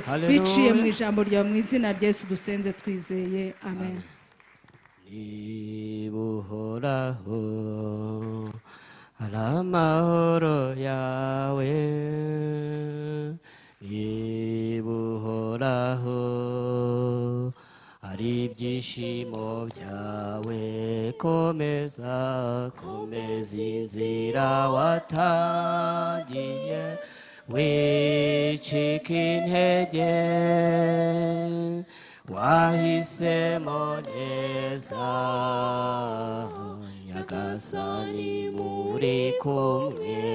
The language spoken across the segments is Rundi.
Biciye mu ijambo ryawe, mu izina rya Yesu dusenze twizeye, amen. Niba Uhoraho ari amahoro yawe, niba Uhoraho ari ibyishimo byawe, komeza, komeza inzira watangiye, wicika intege, wahisemo neza, Nyagasani muri kumwe.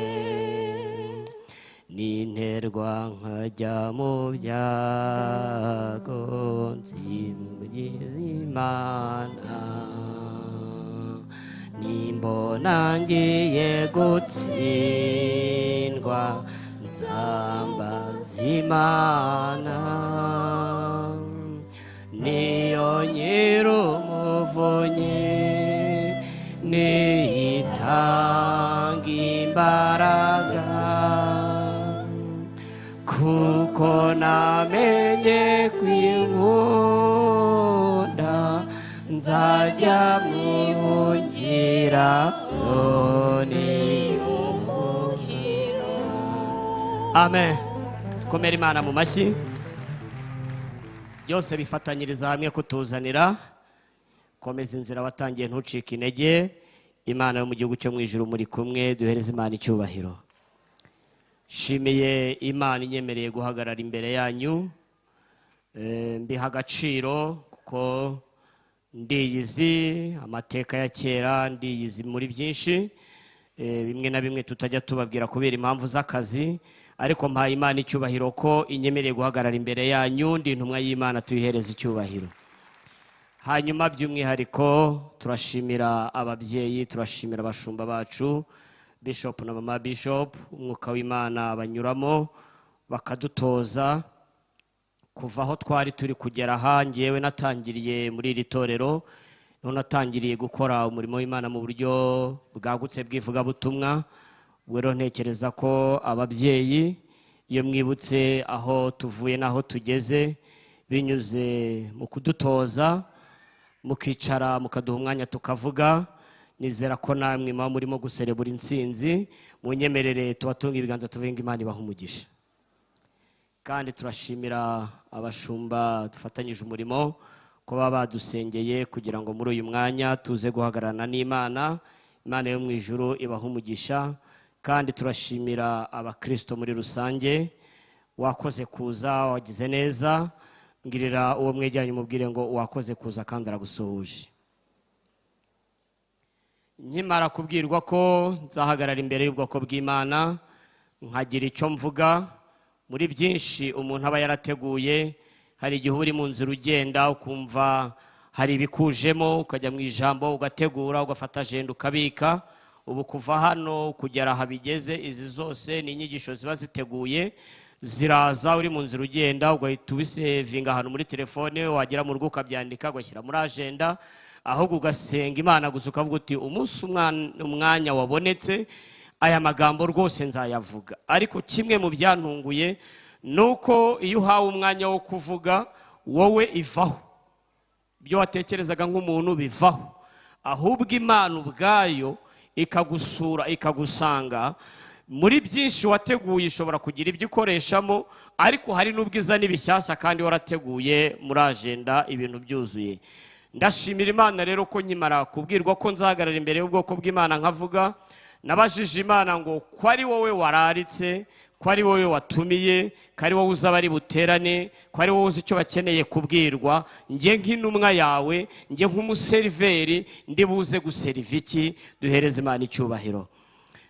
Ninterwa nkajya mu byago, nzimugize Imana, nimbona ngiye gutsindwa, nzambaza Imana, niyo nyir'umuvunyi, niyitanga imbaraga, kuko namenye kwinkunda, nzajya muhungira. Amen. Komera Imana mu mashyi. Byose bifatanyiriza hamwe kutuzanira. Komeza inzira watangiye, ntucike intege. Imana yo mu gihugu cyo mu ijuru muri kumwe. Duhereze Imana icyubahiro. Shimiye Imana inyemereye guhagarara imbere yanyu. Mbiha agaciro kuko ndiyizi amateka ya kera, ndiyizi muri byinshi, bimwe na bimwe tutajya tubabwira kubera impamvu z'akazi, ariko mpaye Imana icyubahiro ko inyemereye guhagarara imbere yanyu. Ndi intumwa y'Imana, tuyihereza icyubahiro. Hanyuma by'umwihariko turashimira ababyeyi, turashimira abashumba bacu, Bishop na Mama Bishop, umwuka w'Imana banyuramo bakadutoza kuva aho twari turi kugera aha. Ngewe natangiriye muri iri torero, niho natangiriye gukora umurimo w'Imana mu buryo bwagutse bw'ivugabutumwa. Ubwo rero ntekereza ko ababyeyi, iyo mwibutse aho tuvuye n'aho tugeze, binyuze mu kudutoza, mukicara mukaduha umwanya tukavuga, nizera ko namwe muba murimo guserebura intsinzi. Munyemerere tubatunga ibiganza, tuvuge Imana ibaha umugisha. Kandi turashimira abashumba dufatanyije umurimo ko baba badusengeye kugira ngo muri uyu mwanya tuze guhagararana n'Imana. Imana yo mu ijuru ibaha umugisha. Kandi turashimira abakristo muri rusange. Wakoze kuza, wagize neza. Ngirira uwo mwegeranye umubwire ngo wakoze kuza kandi aragusuhuje. Nkimara kubwirwa ko nzahagarara imbere y'ubwoko bw'Imana nkagira icyo mvuga, muri byinshi umuntu aba yarateguye, hari igihe uri mu nzira ugenda ukumva hari ibikujemo, ukajya mu ijambo ugategura, ugafata agenda ukabika. Ubu kuva hano kugera aha bigeze, izi zose ni inyigisho ziba ziteguye, ziraza uri mu nzira ugenda ugahita ubisevinga ahantu muri telefone, wagera mu rugo ukabyandika ugashyira muri agenda, ahubwo ugasenga Imana gusa ukavuga uti umunsi umwanya wabonetse aya magambo rwose nzayavuga. Ariko kimwe mu byantunguye nuko iyo uhawe umwanya wo kuvuga, wowe ivaho, ibyo watekerezaga nk'umuntu bivaho, ahubwo Imana ubwayo ikagusura, ikagusanga muri byinshi wateguye. Ishobora kugira ibyo ikoreshamo, ariko hari n'ubwiza n'ibishyashya kandi warateguye muri agenda ibintu byuzuye. Ndashimira Imana rero ko nkimara kubwirwa ko nzahagarara imbere y'ubwoko bw'Imana nkavuga, nabajije Imana ngo ko ari wowe wararitse, ko ari wowe watumiye, ko ari wowe uzaba ari buterane, ko ari wowe uzi icyo bakeneye kubwirwa, njye nk'intumwa yawe, njye nk'umuseriveri ndi buze guseriva iki? Duhereze Imana icyubahiro.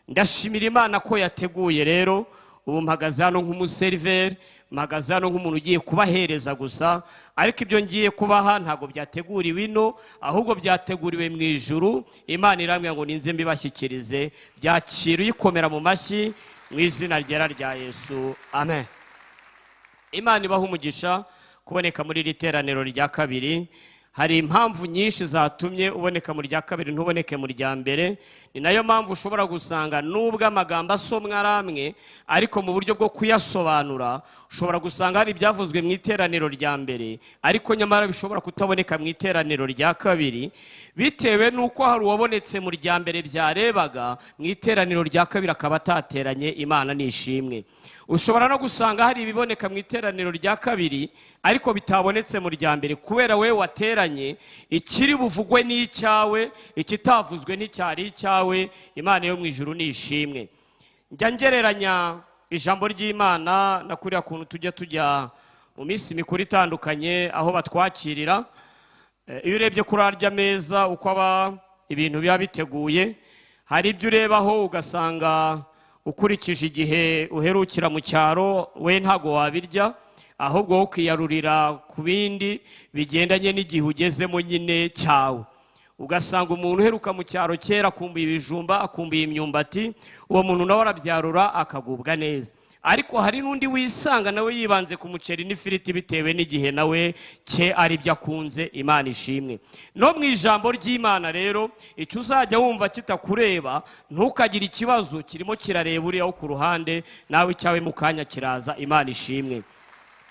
Ndashimira Imana ko yateguye rero. Ubu mpagaze hano nk'umuseriveri, mpagaze hano nk'umuntu ugiye kubahereza gusa, ariko ibyo ngiye kubaha ntabwo byateguriwe ino, ahubwo byateguriwe mu ijuru. Imana irambwira ngo ninze mbibashyikirize. Byakira uyikomera mu mashyi mu izina ryera rya Yesu, amen. Imana ibaha umugisha kuboneka muri iri teraniro rya kabiri. Hari impamvu nyinshi zatumye uboneka mu rya kabiri ntuboneke mu rya mbere. Ni nayo mpamvu ushobora gusanga nubwo amagambo asomwa ari amwe, ariko mu buryo bwo kuyasobanura ushobora gusanga hari ibyavuzwe mu iteraniro rya mbere, ariko nyamara bishobora kutaboneka mu iteraniro rya kabiri, bitewe n'uko hari uwabonetse mu rya mbere byarebaga, mu iteraniro rya kabiri akaba atateranye. Imana nishimwe. Ushobora no gusanga hari ibiboneka mu iteraniro rya kabiri ariko bitabonetse mu rya mbere, kubera we wateranye ikiri buvugwe n'icyawe, ikitavuzwe n'icyari icyawe. Imana yo mu ijuru nishimwe. Njya ngereranya ijambo ry'Imana na kuriya kuntu tujya mu minsi mikuru itandukanye aho batwakirira. Iyo urebye kuri arya meza uko aba ibintu biba biteguye, hari ibyo urebaho ugasanga ukurikije igihe uherukira mu cyaro we ntago wabirya, ahubwo wowe ukiyarurira ku bindi bigendanye n'igihe ugezemo nyine cyawe. Ugasanga umuntu uheruka mu cyaro kera akumbuye ibijumba, akumbuye imyumbati, uwo muntu nawe arabyarura akagubwa neza. Ariko hari n'undi wisanga nawe yibanze ku muceri n'ifiriti bitewe n'igihe nawe cye ari byo akunze. Imana ishimwe. No mu ijambo ry'Imana rero, icyo uzajya wumva kitakureba ntukagire ikibazo, kirimo kirareba uriya wo ku ruhande, nawe icyawe mu kanya kiraza. Imana ishimwe.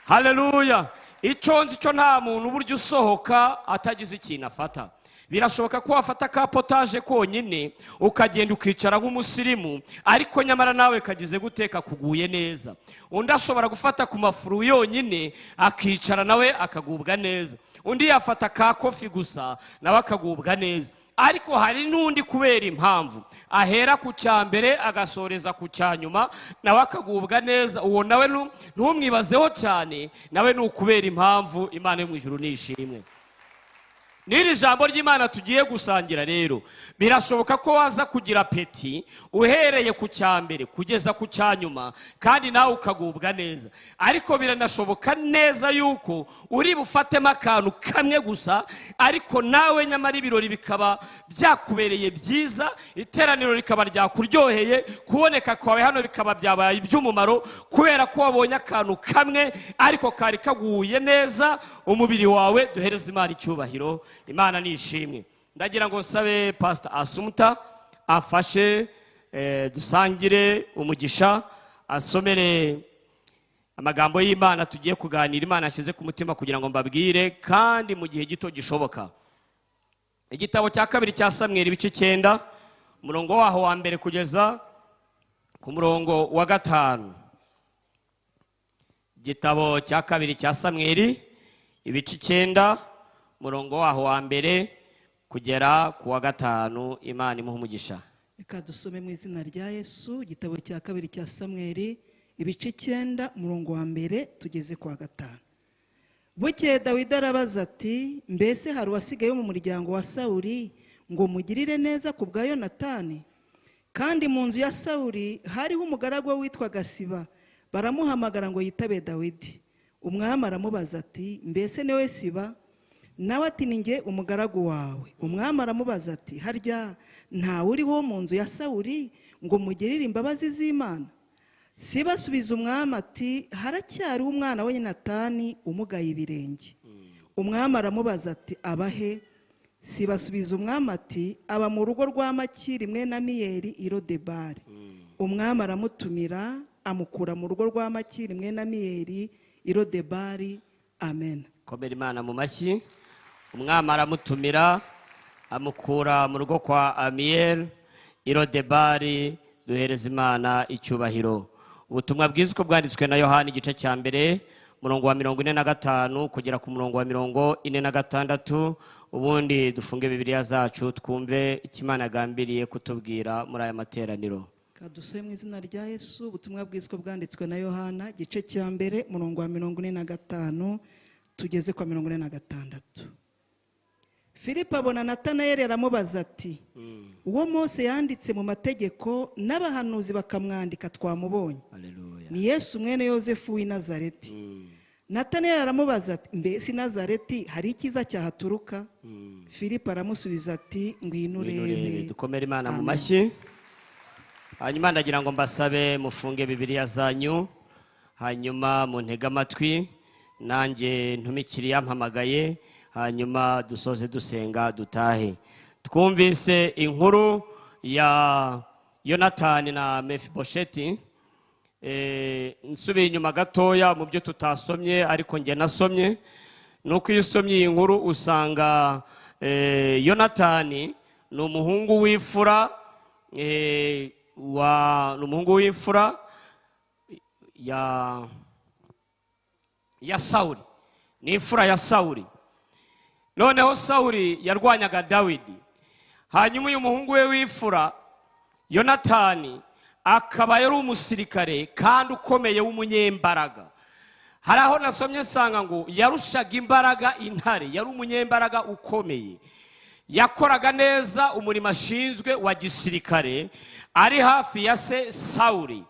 Haleluya. Icyo nzi cyo, nta muntu uburyo usohoka atagize ikintu afata. Birashoboka ko wafata ka potage konyine ukagenda ukicara nk'umusirimu, ariko nyamara nawe kagize guteka kuguye neza. Undi ashobora gufata ku mafuru yonyine akicara nawe akagubwa neza. Undi yafata ka kofi gusa nawe akagubwa neza. Ariko hari n'undi kubera impamvu ahera ku cya mbere agasoreza ku cya nyuma nawe akagubwa neza. Uwo nawe ntumwibazeho cyane, nawe ni ukubera impamvu. Imana yo mu ijuru nishimwe. N'iri jambo ry'Imana tugiye gusangira rero, birashoboka ko waza kugira appétit uhereye ku cya mbere kugeza ku cya nyuma, kandi nawe ukagubwa neza. Ariko biranashoboka neza yuko uri bufatemo akantu kamwe gusa, ariko nawe nyamara ibirori bikaba byakubereye byiza, iteraniro rikaba ryakuryoheye, kuboneka kwawe hano bikaba byabaye iby'umumaro, kubera ko wabonye akantu kamwe ariko kari kaguye neza umubiri wawe. Duhereze Imana icyubahiro. Imana ni ishimwe. Ndagira ngo nsabe Pastor Asumuta afashe, dusangire umugisha, asomere amagambo y'Imana tugiye kuganira, Imana yashyize ku mutima kugira ngo mbabwire kandi mu gihe gito gishoboka. Igitabo cya kabiri cya Samweli, ibice 9, umurongo waho wa mbere kugeza ku murongo wa 5. Igitabo cya kabiri cya Samweli, ibice 9, umurongo waho wa mbere kugera ku wa 5. Imana imuha umugisha. Reka dusome mu izina rya Yesu. Igitabo cya kabiri cya Samweli, ibice 9, umurongo wa mbere tugeze ku wa 5. Bukeye Dawidi arabaza ati: mbese hari uwasigaye mu muryango wa Sawuli ngo mugirire neza ku bwa Yonatani? Kandi mu nzu ya Sawuli hariho umugaragu we witwaga Siba. Baramuhamagara ngo yitabe Dawidi. Umwami aramubaza ati: mbese niwe Siba? Nawe ati: ni njye umugaragu wawe. Umwami aramubaza ati: harya ntawe uriho mu nzu ya Sawuli ngo mugirire imbabazi z'Imana? Siba asubiza umwami ati: haracyariho umwana we Yonatani umugaye ibirenge. Umwami aramubaza ati: abahe? Siba asubiza umwami ati: aba mu rugo rwa Makiri mwene Amiyeli i Lodebari. Umwami aramutumira, amukura mu rugo rwa Makiri mwene Amiyeli i Lodebari. Amen. Komera Imana mu mashyi. Umwami aramutumira, amukura mu rugo kwa Amiyeli i Lodebari. Duhereza Imana icyubahiro. Ubutumwa bwiza uko bwanditswe na Yohani, igice cya mbere, umurongo wa 45 kugera ku murongo wa 46. Ubundi dufunge Bibiliya zacu twumve icyo Imana yagambiriye kutubwira muri aya materaniro. Kadusome mu izina rya Yesu. Ubutumwa bwiza uko bwanditswe na Yohana, igice cya mbere, umurongo wa 45 tugeze kwa 46. Filipo abona Natanayeli aramubaza ati: uwo Mose yanditse mu mategeko n'abahanuzi bakamwandika twamubonye. Haleluya. Ni Yesu mwene Yosefu w'i Nazareti. Natanayeli aramubaza ati: mbese i Nazareti hari icyiza cyahaturuka? Filipo aramusubiza ati: ngwino urebe. Dukomere Imana mu mashyi. Hanyuma ndagira ngo mbasabe mufunge Bibiliya zanyu, hanyuma muntege amatwi, nanjye ntumikiri yampamagaye. Hanyuma dusoze dusenga dutahe. Twumvise inkuru ya Yonatani na Mefibosheti. Nsubiye inyuma gatoya mu byo tutasomye ariko njye nasomye, nuko iyo usomye iyi nkuru usanga Yonatani ni umuhungu w'imfura, ni umuhungu w'imfura ya Sawuli, ni imfura ya Sawuli. Noneho Sawuli yarwanyaga Dawidi, hanyuma uyu muhungu we w'imfura Yonatani akaba yari umusirikare kandi ukomeye w'umunyembaraga. Hari aho nasomye nsanga ngo yarushaga imbaraga intare, yari umunyembaraga ukomeye, yakoraga neza umurimo ashinzwe wa gisirikare, ari hafi ya se Sawuli,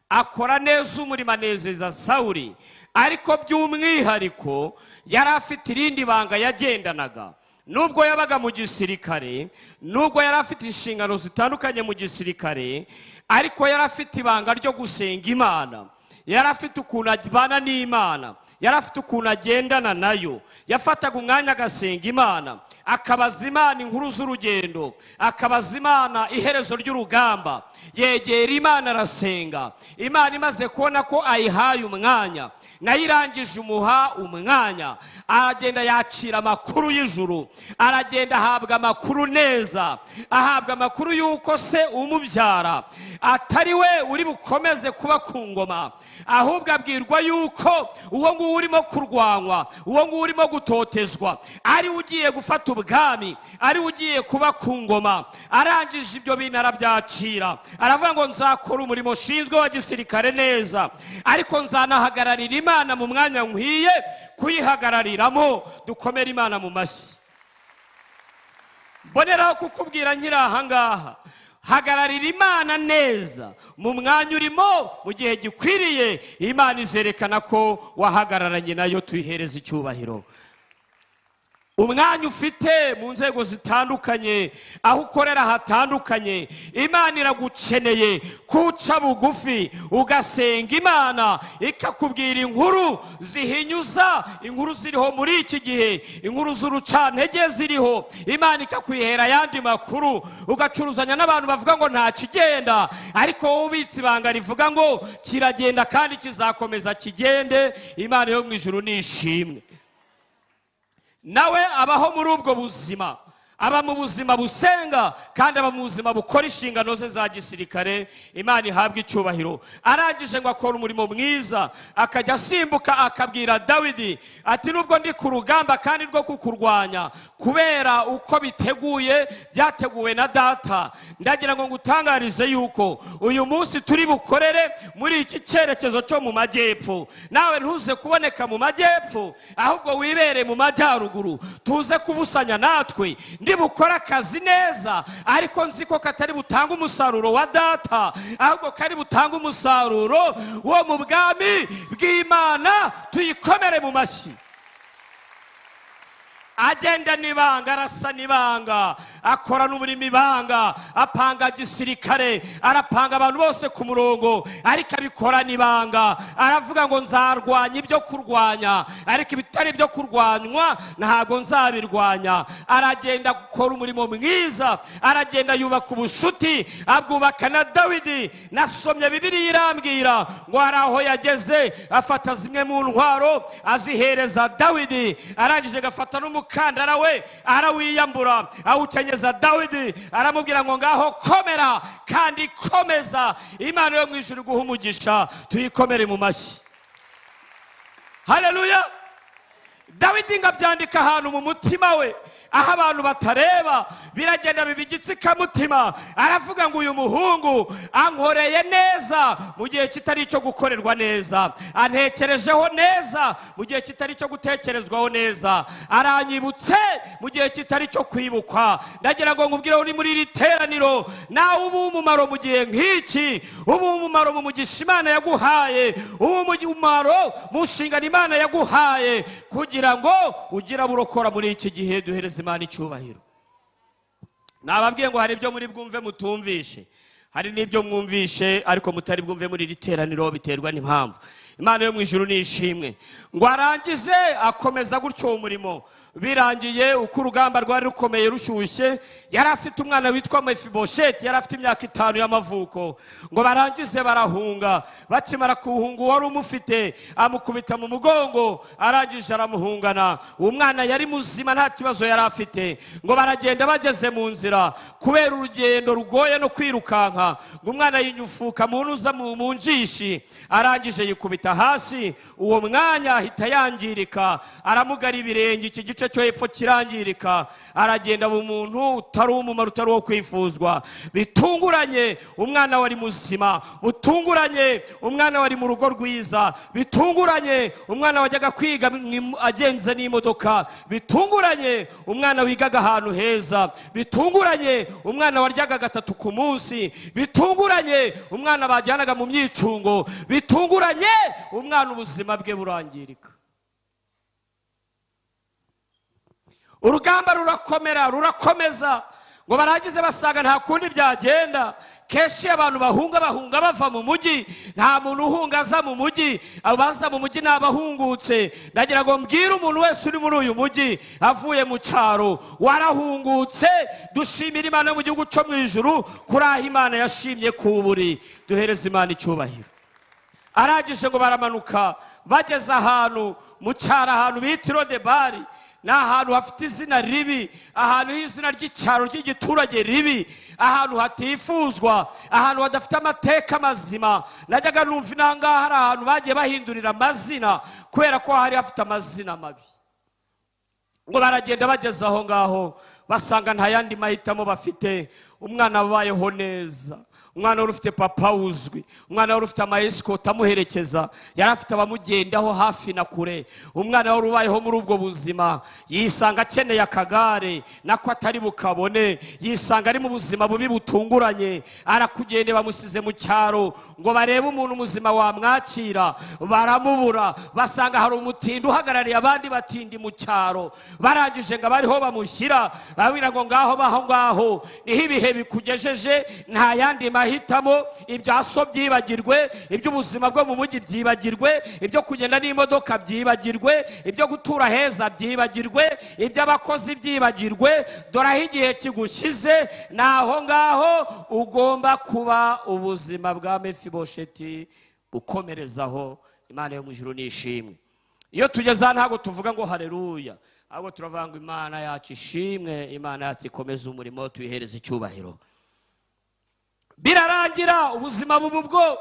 akora neza umurimo anezeza Sawuli. Ariko by'umwihariko yari afite irindi banga yagendanaga. Nubwo yabaga mu gisirikare, nubwo yari afite inshingano zitandukanye mu gisirikare, ariko yari afite ibanga ryo gusenga Imana. Yari afite ukuntu abana n'Imana, yari afite ukuntu agendana nayo. Yafataga umwanya agasenga Imana, akabaza Imana inkuru z'urugendo, akabaza Imana iherezo ry'urugamba. Yegera Imana arasenga. Imana imaze kubona ko ayihaye umwanya, nayo irangije umuha umwanya, aragenda yakira amakuru y'ijuru, aragenda ahabwa amakuru neza, ahabwa amakuru y'uko se umubyara atari we uri bukomeze kuba ku ngoma, ahubwo abwirwa yuko uwo nguwo urimo kurwanywa, uwo nguwo urimo gutotezwa, ari ugiye gufata ubwami, ari ugiye kuba ku ngoma. Arangije ibyo bintu arabyakira, aravuga ngo nzakora umurimo ushinzwe wa gisirikare neza, ariko nzanahagararira Imana mu mwanya nkwiye kuyihagarariramo. Dukomere Imana mu mashyi. Mboneraho kukubwira nkiri aha ngaha, hagararira Imana neza mu mwanya urimo mu gihe gikwiriye. Imana izerekana ko wahagararanye nayo, tuyihereza icyubahiro. Umwanya ufite mu nzego zitandukanye, aho ukorera hatandukanye, Imana iragukeneye kuca bugufi ugasenga Imana ikakubwira inkuru zihinyuza inkuru ziriho muri iki gihe, inkuru z'urucantege ziriho. Imana ikakwihera ayandi makuru, ugacuruzanya n'abantu bavuga ngo nta kigenda, ariko wowe ubitse ibanga rivuga ngo kiragenda kandi kizakomeza kigende. Imana yo mu ijuru nishimwe. Nawe abaho muri ubwo buzima, aba mu buzima busenga kandi aba mu buzima bukora inshingano ze za gisirikare. Imana ihabwa icyubahiro. Arangije ngo akora umurimo mwiza, akajya asimbuka akabwira Dawidi ati nubwo ndi ku rugamba kandi rwo kukurwanya kubera uko biteguye byateguwe na data, ndagira ngo ngutangarize yuko uyu munsi turi bukorere muri iki cyerekezo cyo mu majyepfo. Nawe ntuze kuboneka mu majyepfo, ahubwo wibere mu majyaruguru, tuze kubusanya natwe. Ndi bukora akazi neza, ariko nzi ko katari butanga umusaruro wa data, ahubwo kari butanga umusaruro wo mu bwami bw'Imana. Tuyikomere mu mashyi. Agenda n'ibanga, arasa n'ibanga, akora n'umurimo ibanga, apanga gisirikare, arapanga abantu bose ku murongo, ariko abikora n'ibanga. Aravuga ngo nzarwanya ibyo kurwanya, ariko ibitari ibyo kurwanywa ntabwo nzabirwanya. Aragenda gukora umurimo mwiza, aragenda yubaka ubushuti, abwubaka na Dawidi. Nasomye Bibiliya irambwira ngo hari aho yageze afata zimwe mu ntwaro azihereza Dawidi, arangije agafata n'umukandara we arawiyambura awukenyeza Dawidi, aramubwira ngo ngaho komera kandi komeza. Imana yo mu ijuru iguha umugisha, tuyikomere mu mashyi. Haleluya. Dawidi ngo abyandika ahantu mu mutima we, aho abantu batareba, biragenda biba igitsikamutima. Aravuga ngo uyu muhungu ankoreye neza mu gihe kitari icyo gukorerwa neza, antekerejeho neza mu gihe kitari icyo gutekerezwaho neza, aranyibutse mu gihe kitari icyo kwibukwa. Ndagira ngo nkubwire uri muri iri teraniro, nawe uba umumaro mu gihe nk'iki, uba umumaro mu mugisha Imana yaguhaye, uba umumaro mu nshingano Imana yaguhaye, kugira ngo ugire abo urokora muri iki gihe. Duhereze Imana icyubahiro. Nababwiye ngo hari ibyo muri bwumve mutumvishe, hari n'ibyo mwumvishe ariko mutari bwumve muri iri teraniro, biterwa n'impamvu. Imana yo mu ijuru ni ishimwe. Ngo arangize akomeza gutyo uwo murimo. Birangiye uko urugamba rwari rukomeye rushyushye, yari afite umwana witwa Mefibosheti, yari afite imyaka 5 y'amavuko. Ngo barangize barahunga, bakimara kuhunga uwari umufite amukubita mu mugongo, arangije aramuhungana. Uwo mwana yari muzima nta kibazo yari afite. Ngo baragenda bageze mu nzira, kubera urugendo rugoye no kwirukanka, ngo umwana yinyufuka mu ntuza mu njishi, arangije yikubita hasi. Uwo mwanya ahita yangirika, aramugara ibirenge, iki gice cyo hepfo kirangirika, aragenda mu muntu utari umumaro, utari uwo kwifuzwa. Bitunguranye umwana wari muzima, butunguranye umwana wari mu rugo rwiza, bitunguranye umwana wajyaga kwiga agenze n'imodoka, bitunguranye umwana wigaga ahantu heza, bitunguranye umwana waryaga 3 ku munsi, bitunguranye umwana bajyanaga mu myicungo, bitunguranye umwana ubuzima bwe burangirika. Urugamba rurakomera, rurakomeza. Ngo barangize basanga nta kundi byagenda. Kenshi abantu bahunga bahunga bava mu mujyi, nta muntu uhunga aza mu mujyi, abaza mu mujyi n'abahungutse. Ndagira ngo mbwire umuntu wese uri muri uyu mujyi avuye mu cyaro warahungutse, dushimira Imana mu gihugu cyo mu ijuru kuri aho Imana yashimye kuburi, duhereze Imana icyubahiro. Arangije ngo baramanuka bageze ahantu mu cyaro, ahantu bita Irodebari. Ni ahantu hafite izina ribi, ahantu h'izina ry'icyaro ry'igiturage ribi, ahantu hatifuzwa, ahantu hadafite amateka mazima. Najyaga numva inangaha hari ahantu bagiye bahindurira amazina kubera ko hari hafite amazina mabi. Ngo baragenda bageze aho ngaho basanga nta yandi mahitamo bafite. Umwana abayeho neza, umwana wari ufite papa uzwi, umwana wari ufite amayesikoti amuherekeza, yari afite abamugendaho hafi na kure. Umwana wari ubayeho muri ubwo buzima yisanga akeneye akagare nako atari bukabone, yisanga ari mu buzima bubi butunguranye. Arakugende bamusize mu cyaro ngo barebe umuntu muzima wamwakira, baramubura. Basanga hari umutindi uhagarariye abandi batindi mu cyaro. Barangije ngo abariho bamushyira, babwira ngo ngaho baho ngaho niho ibihe bikugejeje, nta yandi mahitamo. Ibya so byibagirwe, iby'ubuzima bwo mu mujyi byibagirwe, ibyo kugenda n'imodoka byibagirwe, ibyo gutura heza byibagirwe, iby'abakozi byibagirwe. Dore aho igihe kigushyize, naho ngaho ugomba kuba. Ubuzima bwa Mefibosheti bukomerezaho. Imana yo mu ijuru ni ishimwe. Iyo tugeze aha ntabwo tuvuga ngo haleluya, ahubwo turavuga ngo Imana yacu ishimwe, Imana yacu ikomeze umurimo, tuyihereze icyubahiro. Birarangira ubuzima bubu bwo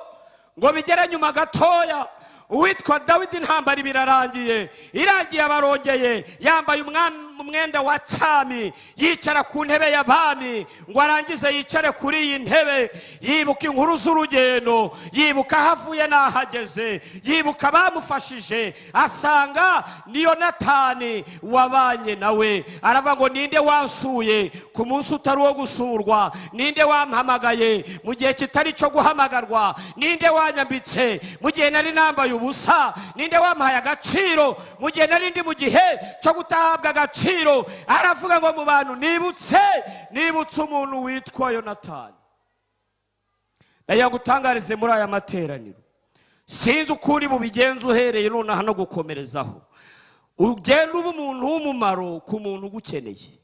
ngo bigere nyuma gatoya, uwitwa Dawidi intambara birarangiye, irangiye abarongeye, yambaye umwenda wa cyami, yicara ku ntebe y'abami. Ngo arangize yicare kuri iyi ntebe, yibuka inkuru z'urugendo, yibuka aho avuye n'ahageze, yibuka abamufashije, asanga ni Yonatani wabanye nawe. Aravuga ngo ninde wansuye ku munsi utari uwo gusurwa? Ninde wampamagaye mu gihe kitari cyo guhamagarwa? Ninde wanyambitse mu gihe nari nambaye ubusa? Ninde wampaye agaciro mu gihe nari ndi mu gihe cyo gutahabwa agaciro? Aravuga ngo mu bantu nibutse, nibutse umuntu witwa Yonatani. Ndagira ngo utangarize muri aya materaniro, sinzi uko uri bubigenze uhereye nonaha no gukomerezaho, ugenda uba umuntu w'umumaro ku muntu ugukeneye.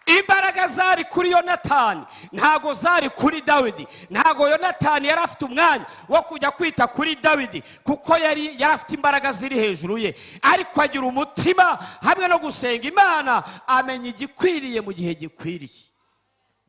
Imbaraga zari kuri Yonatani ntago zari kuri Dawidi. Ntago Yonatani yari afite umwanya wo kujya kwita kuri Dawidi kuko yari afite imbaraga ziri hejuru ye, ariko agira umutima hamwe no gusenga Imana, amenya igikwiriye mu gihe gikwiriye.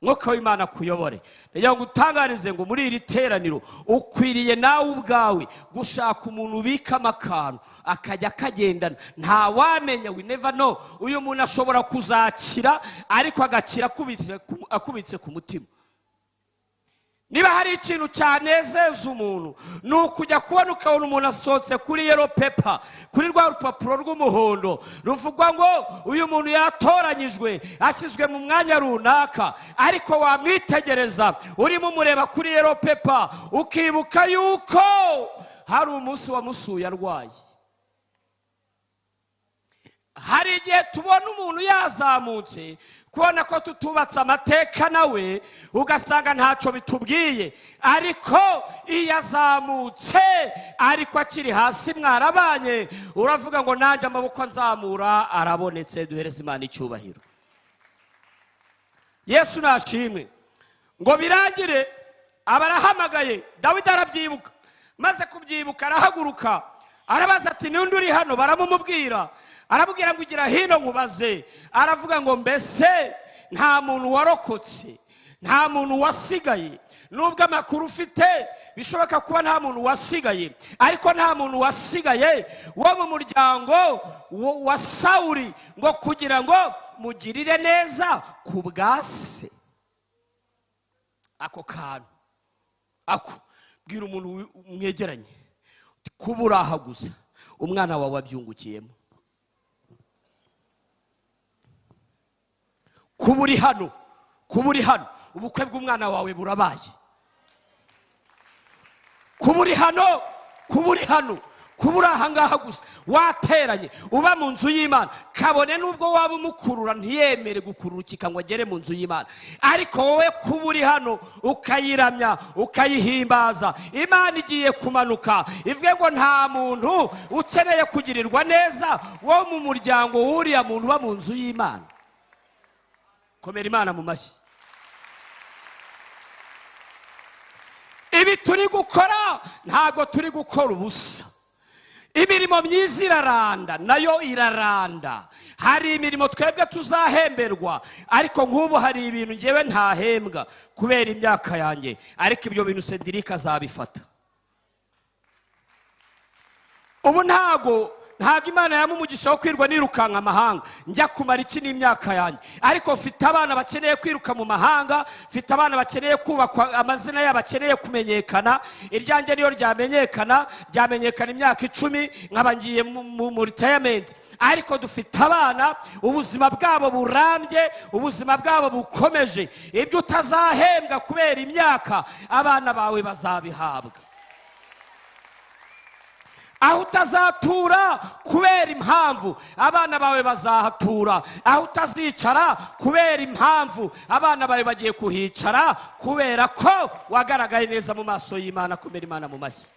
Mwuka w'Imana kuyobore. Ndagira ngo utangarize ngo muri iri teraniro ukwiriye nawe ubwawe gushaka umuntu ubika amakano akajya akagendana. Nta wamenya, we never know, uyu muntu ashobora kuzakira ariko agakira akubitse ku mutima. Niba hari ikintu cyanezeza umuntu ni ukujya kubona ukabona umuntu asohotse kuri yellow paper, kuri rwa rupapuro rw'umuhondo ruvugwa ngo uyu muntu yatoranyijwe ashyizwe mu mwanya runaka, ariko wamwitegereza urimo umureba kuri yellow paper ukibuka yuko hari umunsi wamusuye arwaye, Hari igihe tubona umuntu yazamutse, kubona ko tutubatse amateka nawe ugasanga ntacyo bitubwiye, ariko iyo azamutse ariko akiri hasi mwarabanye, uravuga ngo nanjye amaboko nzamura arabonetse. Duhereze Imana icyubahiro. Yesu nashimwe. Ngo birangire abarahamagaye, Dawidi arabyibuka. Maze kubyibuka arahaguruka, arabaza ati ninde uri hano? Baramumubwira. Arabwira ngo igira hino nkubaze. Aravuga ngo mbese nta muntu warokotse, nta muntu wasigaye? Nubwo amakuru ufite bishoboka kuba nta muntu wasigaye, ariko nta muntu wasigaye wo mu muryango wa Sawuli ngo kugira ngo mugirire neza ku bwa se. Ako kantu ako bwira umuntu mwegeranye, kuba urahaguza umwana wawe abyungukiyemo, kuba uri hano, kuba uri hano ubukwe bw'umwana wawe burabaye, kuba uri hano, kuba uri hano, kuba uri ahangaha gusa wateranye uba mu nzu y'Imana, kabone nubwo waba umukurura ntiyemere gukururukika ngo agere mu nzu y'Imana, ariko wowe kuba uri hano ukayiramya ukayihimbaza, Imana igiye kumanuka ivuge ngo nta muntu ukeneye kugirirwa neza wo mu muryango w'uriya muntu uba mu nzu y'Imana. Komera Imana mu mashyi. Ibi turi gukora ntabwo turi gukora ubusa. Imirimo myiza iraranda, nayo iraranda. Hari imirimo twebwe tuzahemberwa, ariko nk'ubu hari ibintu ngewe ntahembwa kubera imyaka yanjye, ariko ibyo bintu Cedric azabifata. Ubu ntago Imana yamumugisha wo kwirwa nirukanka amahanga njya kumara iki n'imyaka yanjye, ariko mfite abana bakeneye kwiruka mu mahanga, mfite abana bakeneye kubakwa, amazina yabo akeneye kumenyekana. Iryanjye niyo ryamenyekana, ryamenyekana imyaka 10 nkaba ngiye mu retirement, ariko dufite abana ubuzima bwabo burambye, ubuzima bwabo bukomeje. Ibyo utazahembwa kubera imyaka, abana bawe bazabihabwa. Aho utazatura kubera impamvu, abana bawe bazahatura. Aho utazicara kubera impamvu, abana bawe bagiye kuhicara kubera ko wagaragaye neza mu maso y'Imana. Komera Imana mu mashyi.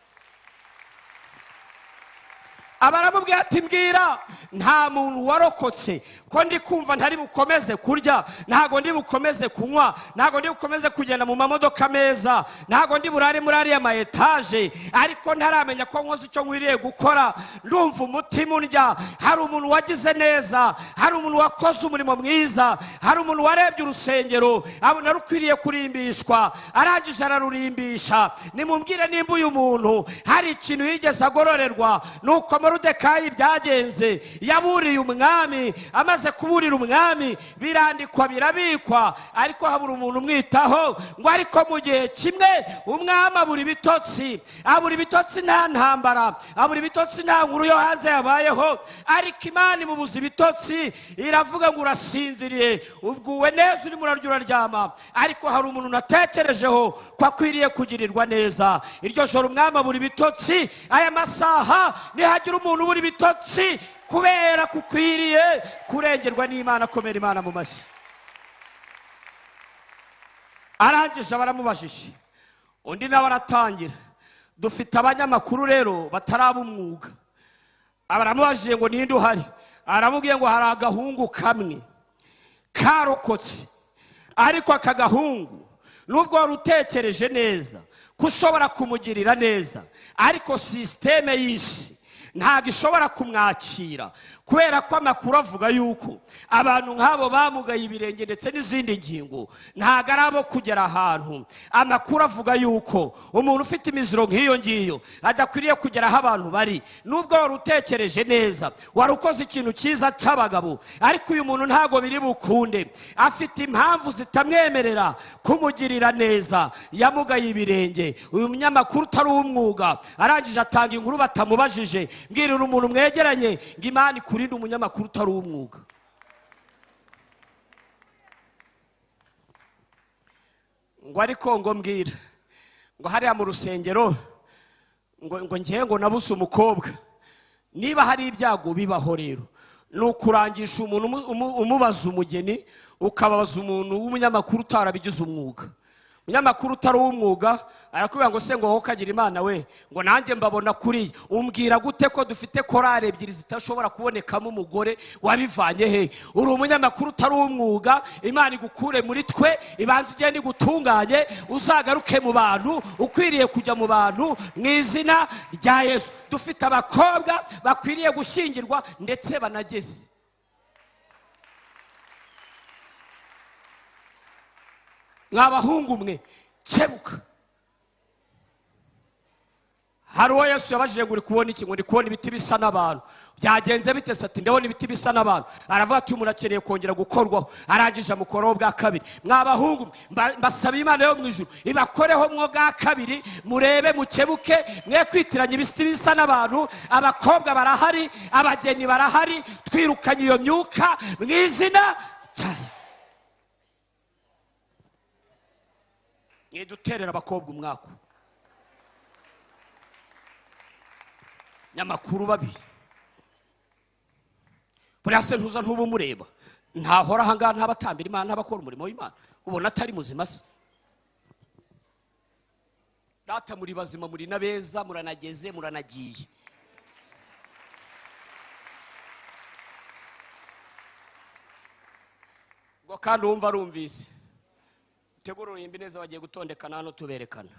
Abaramubwira ati mbwira, nta muntu warokotse ko ndi kumva ntari bukomeze kurya, ntago ndi bukomeze kunywa, ntago ndi bukomeze kugenda mu mamodoka meza, ntago ndi burare muri ariya ma etaje, ariko ntaramenya ko nkoze icyo nkwiriye gukora, ndumva umutima undya. Hari umuntu wagize neza, hari umuntu wakoze umurimo mwiza, hari umuntu warebye urusengero abona rukwiriye kurimbishwa, arangije ararurimbisha. Nimumbwire nimba uyu muntu hari ikintu yigeze agororerwa. Nuko Moridekayi byagenze, yaburiye umwami, amaze kuburira umwami birandikwa birabikwa, ariko habura umuntu umwitaho. Ngo ariko mu gihe kimwe umwami abura ibitotsi, abura ibitotsi nta ntambara, abura ibitotsi nta nkuru yo hanze yabayeho, ariko Imana imubuza ibitotsi, iravuga ngo urasinziriye, ubwuwe neza, urimo urarya uraryama, ariko hari umuntu natekerejeho ko akwiriye kugirirwa neza. Iryo joro umwami abura ibitotsi. Aya masaha nihagira umuntu ubura ibitotsi kubera kukwiriye kurengerwa n'Imana, komera Imana mu mashyi. Arangije baramubajije, undi nawe aratangira. Dufite abanyamakuru rero bataraba umwuga. Abaramubajije ngo ninde uhari, aramubwiye ngo hari agahungu kamwe karokotse, ariko aka gahungu nubwo wari utekereje neza ko ushobora kumugirira neza, ariko sisiteme y'isi ntabwo ishobora kumwakira, kubera ko amakuru avuga yuko abantu nk'abo bamugaye ibirenge ndetse n'izindi ngingo ntabwo ari abo kugera ahantu. Amakuru avuga yuko umuntu ufite imiziro nk'iyo ngiyo adakwiriye kugera aho abantu bari. Nubwo wari utekereje neza, wari ukoze ikintu cyiza cy'abagabo, ariko uyu muntu ntabwo biri bukunde, afite impamvu zitamwemerera kumugirira neza, yamugaye ibirenge. Uyu munyamakuru utari uw'umwuga arangije atanga inkuru batamubajije. Mbwirira umuntu mwegeranye ngo Imana ikurinde umunyamakuru utari uw'umwuga. Ngo ariko ngo mbwira ngo hariya mu rusengero ngo ngiye ngo nabuze umukobwa. Niba hari ibyago bibaho rero, Ni ukurangisha umuntu umubaza umugeni, ukababaza umuntu w'umunyamakuru utarabigize umwuga. Umunyamakuru utari uw'umwuga arakubwira ngo se ngo wowe ukagira Imana we, ngo nanjye mbabona kuriya. Umbwira gute ko dufite korali ebyiri zitashobora kubonekamo umugore, wabivanye he? Uri umunyamakuru utari uw'umwuga, Imana igukure muri twe, ibanze ugende igutunganye, uzagaruke mu bantu, ukwiriye kujya mu bantu mu izina rya Yesu. Dufite abakobwa bakwiriye gushyingirwa ndetse banageze. Mwabahungu mwe kebuka. Hari uwo Yesu yabajije ngo uri kubona iki? Ngo ndi kubona ibiti bisa n'abantu. Byagenze bite se? Ati ndabona ibiti bisa n'abantu. Aravuga ati umuntu akeneye kongera gukorwaho. Arangije amukoraho bwa kabiri. Mwabahungu mbasaba Imana yo mu ijuru ibakoreho mwo bwa kabiri, murebe mukebuke, mwe kwitiranya ibiti bisa n'abantu. Abakobwa barahari, abageni barahari, twirukanye iyo myuka mu izina rya Yesu. Mwiduterera abakobwa umwaku. Nyamakuru babi. Buriya se ntuza ntuba umureba. Ntahora aha ngaha, ntabatambira Imana, ntabakora umurimo w'Imana. Ubona atari muzima se? Data muri bazima, muri n'abeza, muranageze, muranagiye. Ngo kandi uwumva arumvise. Tegura uruhimbi neza, bagiye gutondekana hano tuberekana.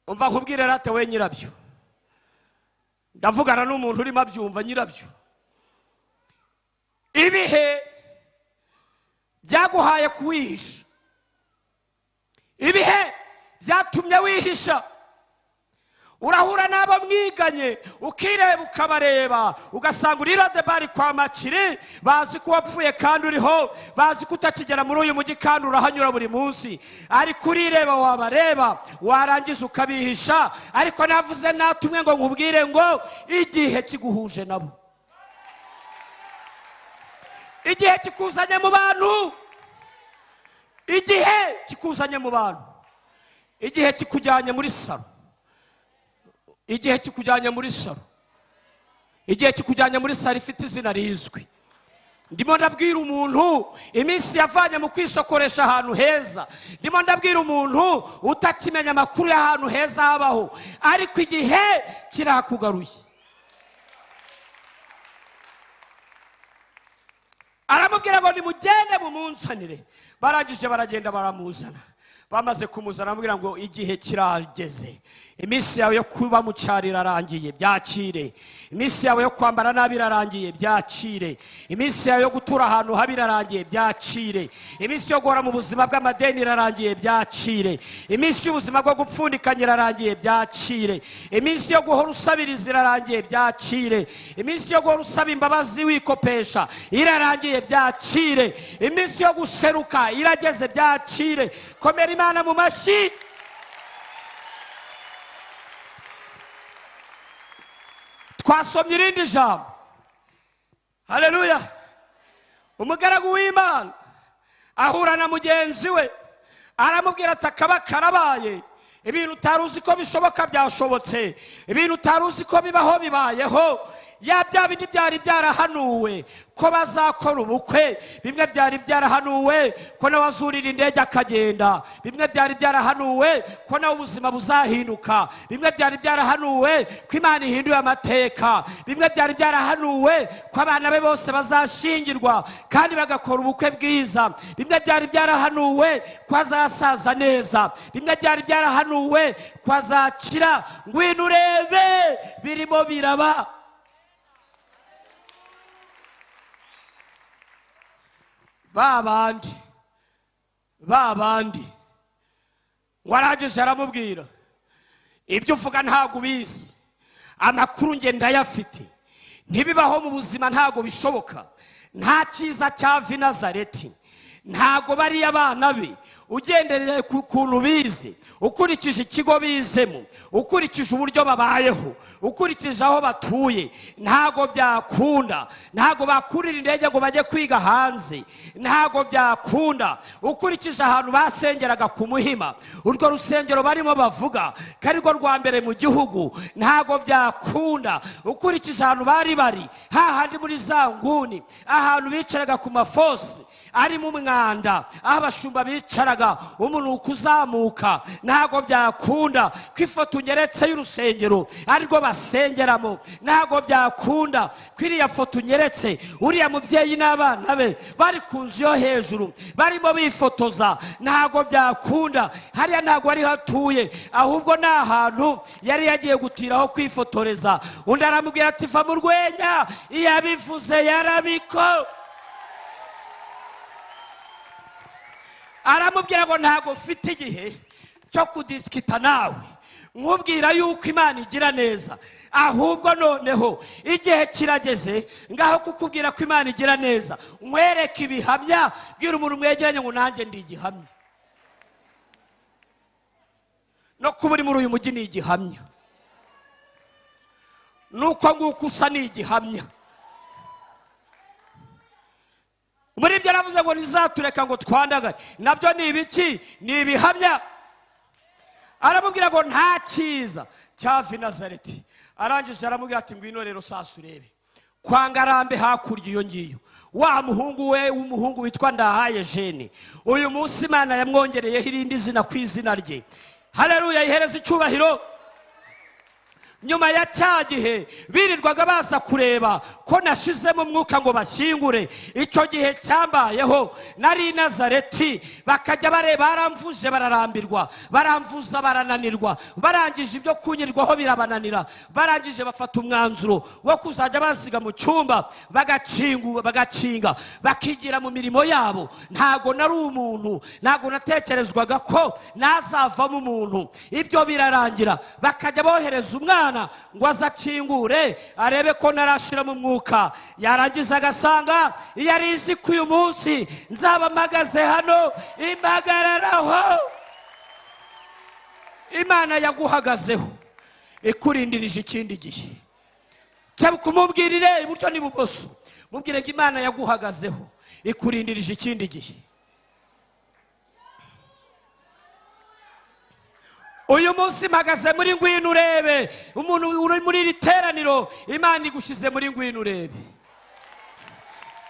Umva nkubwire rate we nyirabyo. Ndavugana n'umuntu urimo abyumva nyirabyo. Ibihe byaguhaye kuwihisha. Ibihe byatumye wihisha. Urahura n'abo mwiganye, ukireba ukabareba, ugasanga uri Lodebari kwa Makiri, bazi ko wapfuye kandi uriho, bazi ko utakigera muri uyu mujyi kandi urahanyura buri munsi. Ariko urireba wabareba, warangiza ukabihisha. Ariko navuze natumwe ngo nkubwire ngo igihe kiguhuje nabo, igihe kikuzanye mu bantu, igihe kikuzanye mu bantu, igihe kikujyanye muri salo, igihe kikujyanye muri salo, igihe kikujyanye muri salo ifite izina rizwi. Ndimo ndabwira umuntu iminsi yavanye mu kwisokoresha ahantu heza. Ndimo ndabwira umuntu utakimenya amakuru y'ahantu heza habaho, ariko igihe kirakugaruye. Aramubwira ngo nimugende mumunsanire. Barangije baragenda baramuzana. Bamaze kumuzana aramubwira ngo igihe kirageze, iminsi yawe yo kuba mu cyaro irarangiye, byakire. Iminsi yawe yo kwambara nabi irarangiye, byakire. Iminsi yawe yo gutura ahantu habi irarangiye, byakire. Iminsi yo guhora mu buzima bw'amadeni irarangiye, byakire. Iminsi y'ubuzima bwo gupfundikanya irarangiye, byakire. Iminsi yo guhora usabiriza irarangiye, byakire. Iminsi yo guhora usaba imbabazi wikopesha irarangiye, byakire. Iminsi yo guseruka irageze, byakire. Komera Imana mu mashyi. Twasomye irindi jambo. Haleluya. Umugaragu w'Imana ahura na mugenzi we, Aramubwira ati akaba karabaye, ibintu utari uzi ko bishoboka byashobotse, ibintu utari uzi ko bibaho bibayeho. Ya bya bindi byari byarahanuwe ko bazakora ubukwe, bimwe byari byarahanuwe ko nawe azurira indege akagenda, bimwe byari byarahanuwe ko nawe ubuzima buzahinduka, bimwe byari byarahanuwe ko Imana ihinduye amateka, bimwe byari byarahanuwe ko abana be bose bazashingirwa kandi bagakora ubukwe bwiza, bimwe byari byarahanuwe ko azasaza neza, bimwe byari byarahanuwe ko azakira. Ngwino urebe birimo biraba. Babandi warangije aramubwira ibyo uvuga ntago ubizi, amakuru nge ndayafite, ntibibaho mu buzima, ntago bishoboka, nta cyiza cyava i Nazareti, ntago bariya abana be ugendereye ku kuntu bize, ukurikije ikigo bizemo, ukurikije uburyo babayeho, ukurikije aho batuye, ntago byakunda, ntago bakurira indege ngo bajye kwiga hanze, ntago byakunda. Ukurikije ahantu basengeraga ku Muhima, urwo rusengero barimo bavuga ko ari rwo rwa mbere mu gihugu, ntago byakunda. Ukurikije ahantu bari bari hahandi muri za nguni, ahantu bicaraga ku mafosi arimo umwanda, aho abashumba bicaraga umunuko uzamuka, ntago byakunda. Ko ifoto unyeretse y'urusengero arirwo basengeramo, ntago byakunda. Ko iriya foto unyeretse uriya mubyeyi n'abana be bari ku nzu yo hejuru barimo bifotoza, ntago byakunda. Hariya ntago ari hatuye, ahubwo ni ahantu yari yagiye gutiraho kwifotoreza. Undi aramubwira ati va mu rwenya, iyabivuze yarabiko. Aramubwira ngo ntago mfite igihe cyo kudisikita nawe, nkubwira yuko Imana igira neza, ahubwo noneho igihe kirageze ngaho kukubwira ko Imana igira neza, nkwereke ibihamya. Bwira umuntu mwegeranye ngo nanjye ndi igihamya, no kuba uri muri uyu mujyi ni igihamya, nuko nguko usa ni igihamya. Muri ibyo aravuze ngo ntizatureka ngo twandagare, nabyo ni ibiki? Ni ibihamya. Aramubwira ngo nta cyiza cyava i Nazareti. Arangije aramubwira ati ngwino rero sasa urebe kwa Ngarambe hakurya iyo ngiyo, wa muhungu we w'umuhungu witwa Ndahaye Jene, uyu munsi Imana yamwongereyeho irindi zina ku izina rye. Haleluya, ihereza icyubahiro. Nyuma ya cya gihe birirwaga baza kureba ko nashizemo umwuka ngo bashyingure, icyo gihe cyambayeho nari i Nazareti, bakajya bareba, baramvuje bararambirwa, baramvuza barananirwa, barangije ibyo kunyirwaho birabananira, barangije bafata umwanzuro wo kuzajya basiga mu cyumba bagakinga bakigira mu mirimo yabo. Ntago nari umuntu, ntago natekerezwaga ko nazavamo umuntu. Ibyo birarangira, bakajya bohereza umwana ngo azakingure arebe ko narashira mu mwuka, yarangiza agasanga iyo ari izi ko uyu munsi nzaba mpagaze hano impagararaho. Imana yaguhagazeho ikurindirije ikindi gihe. Cyangwa kumubwirire iburyo n'ibumoso, mubwire ngo Imana yaguhagazeho ikurindirije ikindi gihe. Uyu munsi mpagaze muri ngwino urebe, umuntu uri muri iri teraniro, Imana igushize muri ngwino urebe,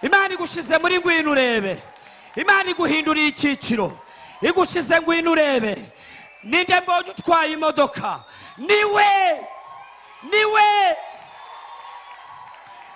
Imana igushize muri ngwino urebe, Imana iguhinduriye icyiciro, igushize ngwino urebe. Ninde mbonye utwaye imodoka? Niwe, niwe.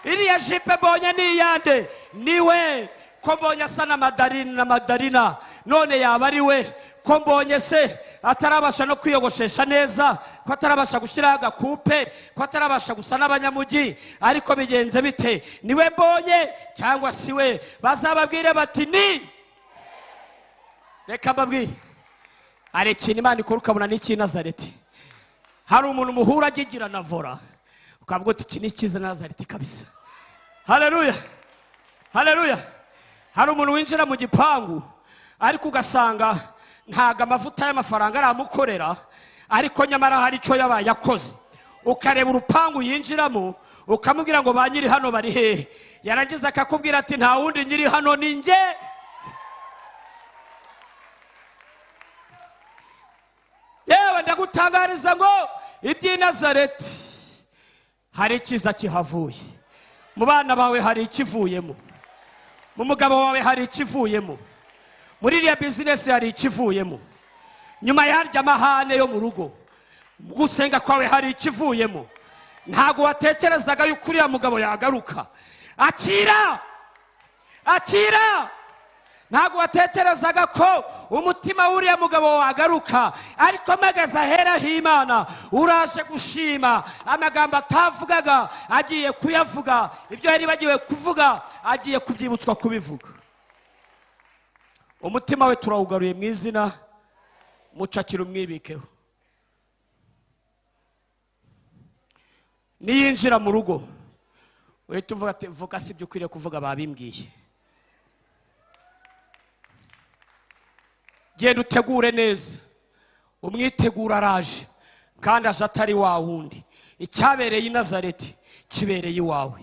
Iriya jipe mbonye ni iyande? Niwe. Ko mbonye asa na Madarina, none yaba ari we? Ko mbonye se atarabasha no kwiyogoshesha neza, ko atarabasha gushyiraho agakupe, ko atarabasha gusa n'abanyamujyi, ariko bigenze bite? Niwe mbonye cyangwa si we? Bazababwire bati ni. Reka mbabwire, hari ikintu Imana ikora ukabona n'iki Nazareti. Hari umuntu muhura agigira na vora, ukavuga uti iki ni icyiza Nazareti kabisa. Haleluya, haleluya. Hari umuntu winjira mu gipangu ariko ugasanga ntago amavuta y'amafaranga aramukorera, ariko nyamara hari icyo yabaye akoze. Ukareba urupangu yinjiramo ukamubwira ngo ba nyiri hano bari hehe, yarangiza akakubwira ati nta wundi nyiri hano ni njye. Ndagutangariza ngo iby'i Nazareti hari icyiza kihavuye. Mu bana bawe hari ikivuyemo, mu mugabo wawe hari ikivuyemo, muri iriya bizinesi hari ikivuyemo, nyuma yarya amahane yo mu rugo, mu gusenga kwawe hari ikivuyemo. Ntabwo watekerezaga yuko uriya mugabo yagaruka. Akira, akira. Ntabwo watekerezaga ko umutima w'uriya mugabo wagaruka, ariko mpagaze aheraho Imana, uraje gushima. Amagambo atavugaga agiye kuyavuga, ibyo yari bagiwe kuvuga agiye kubyibutswa kubivuga. Umutima we turawugaruye mu izina, mucakira umwibikeho. Niyinjira mu rugo uhita uvuga ati vuga si ibyo ukwiriye kuvuga, babimbwiye. Genda utegure neza, umwitegura araje, kandi aje atari wa wundi. Icyabereye i Nazareti kibereye iwawe.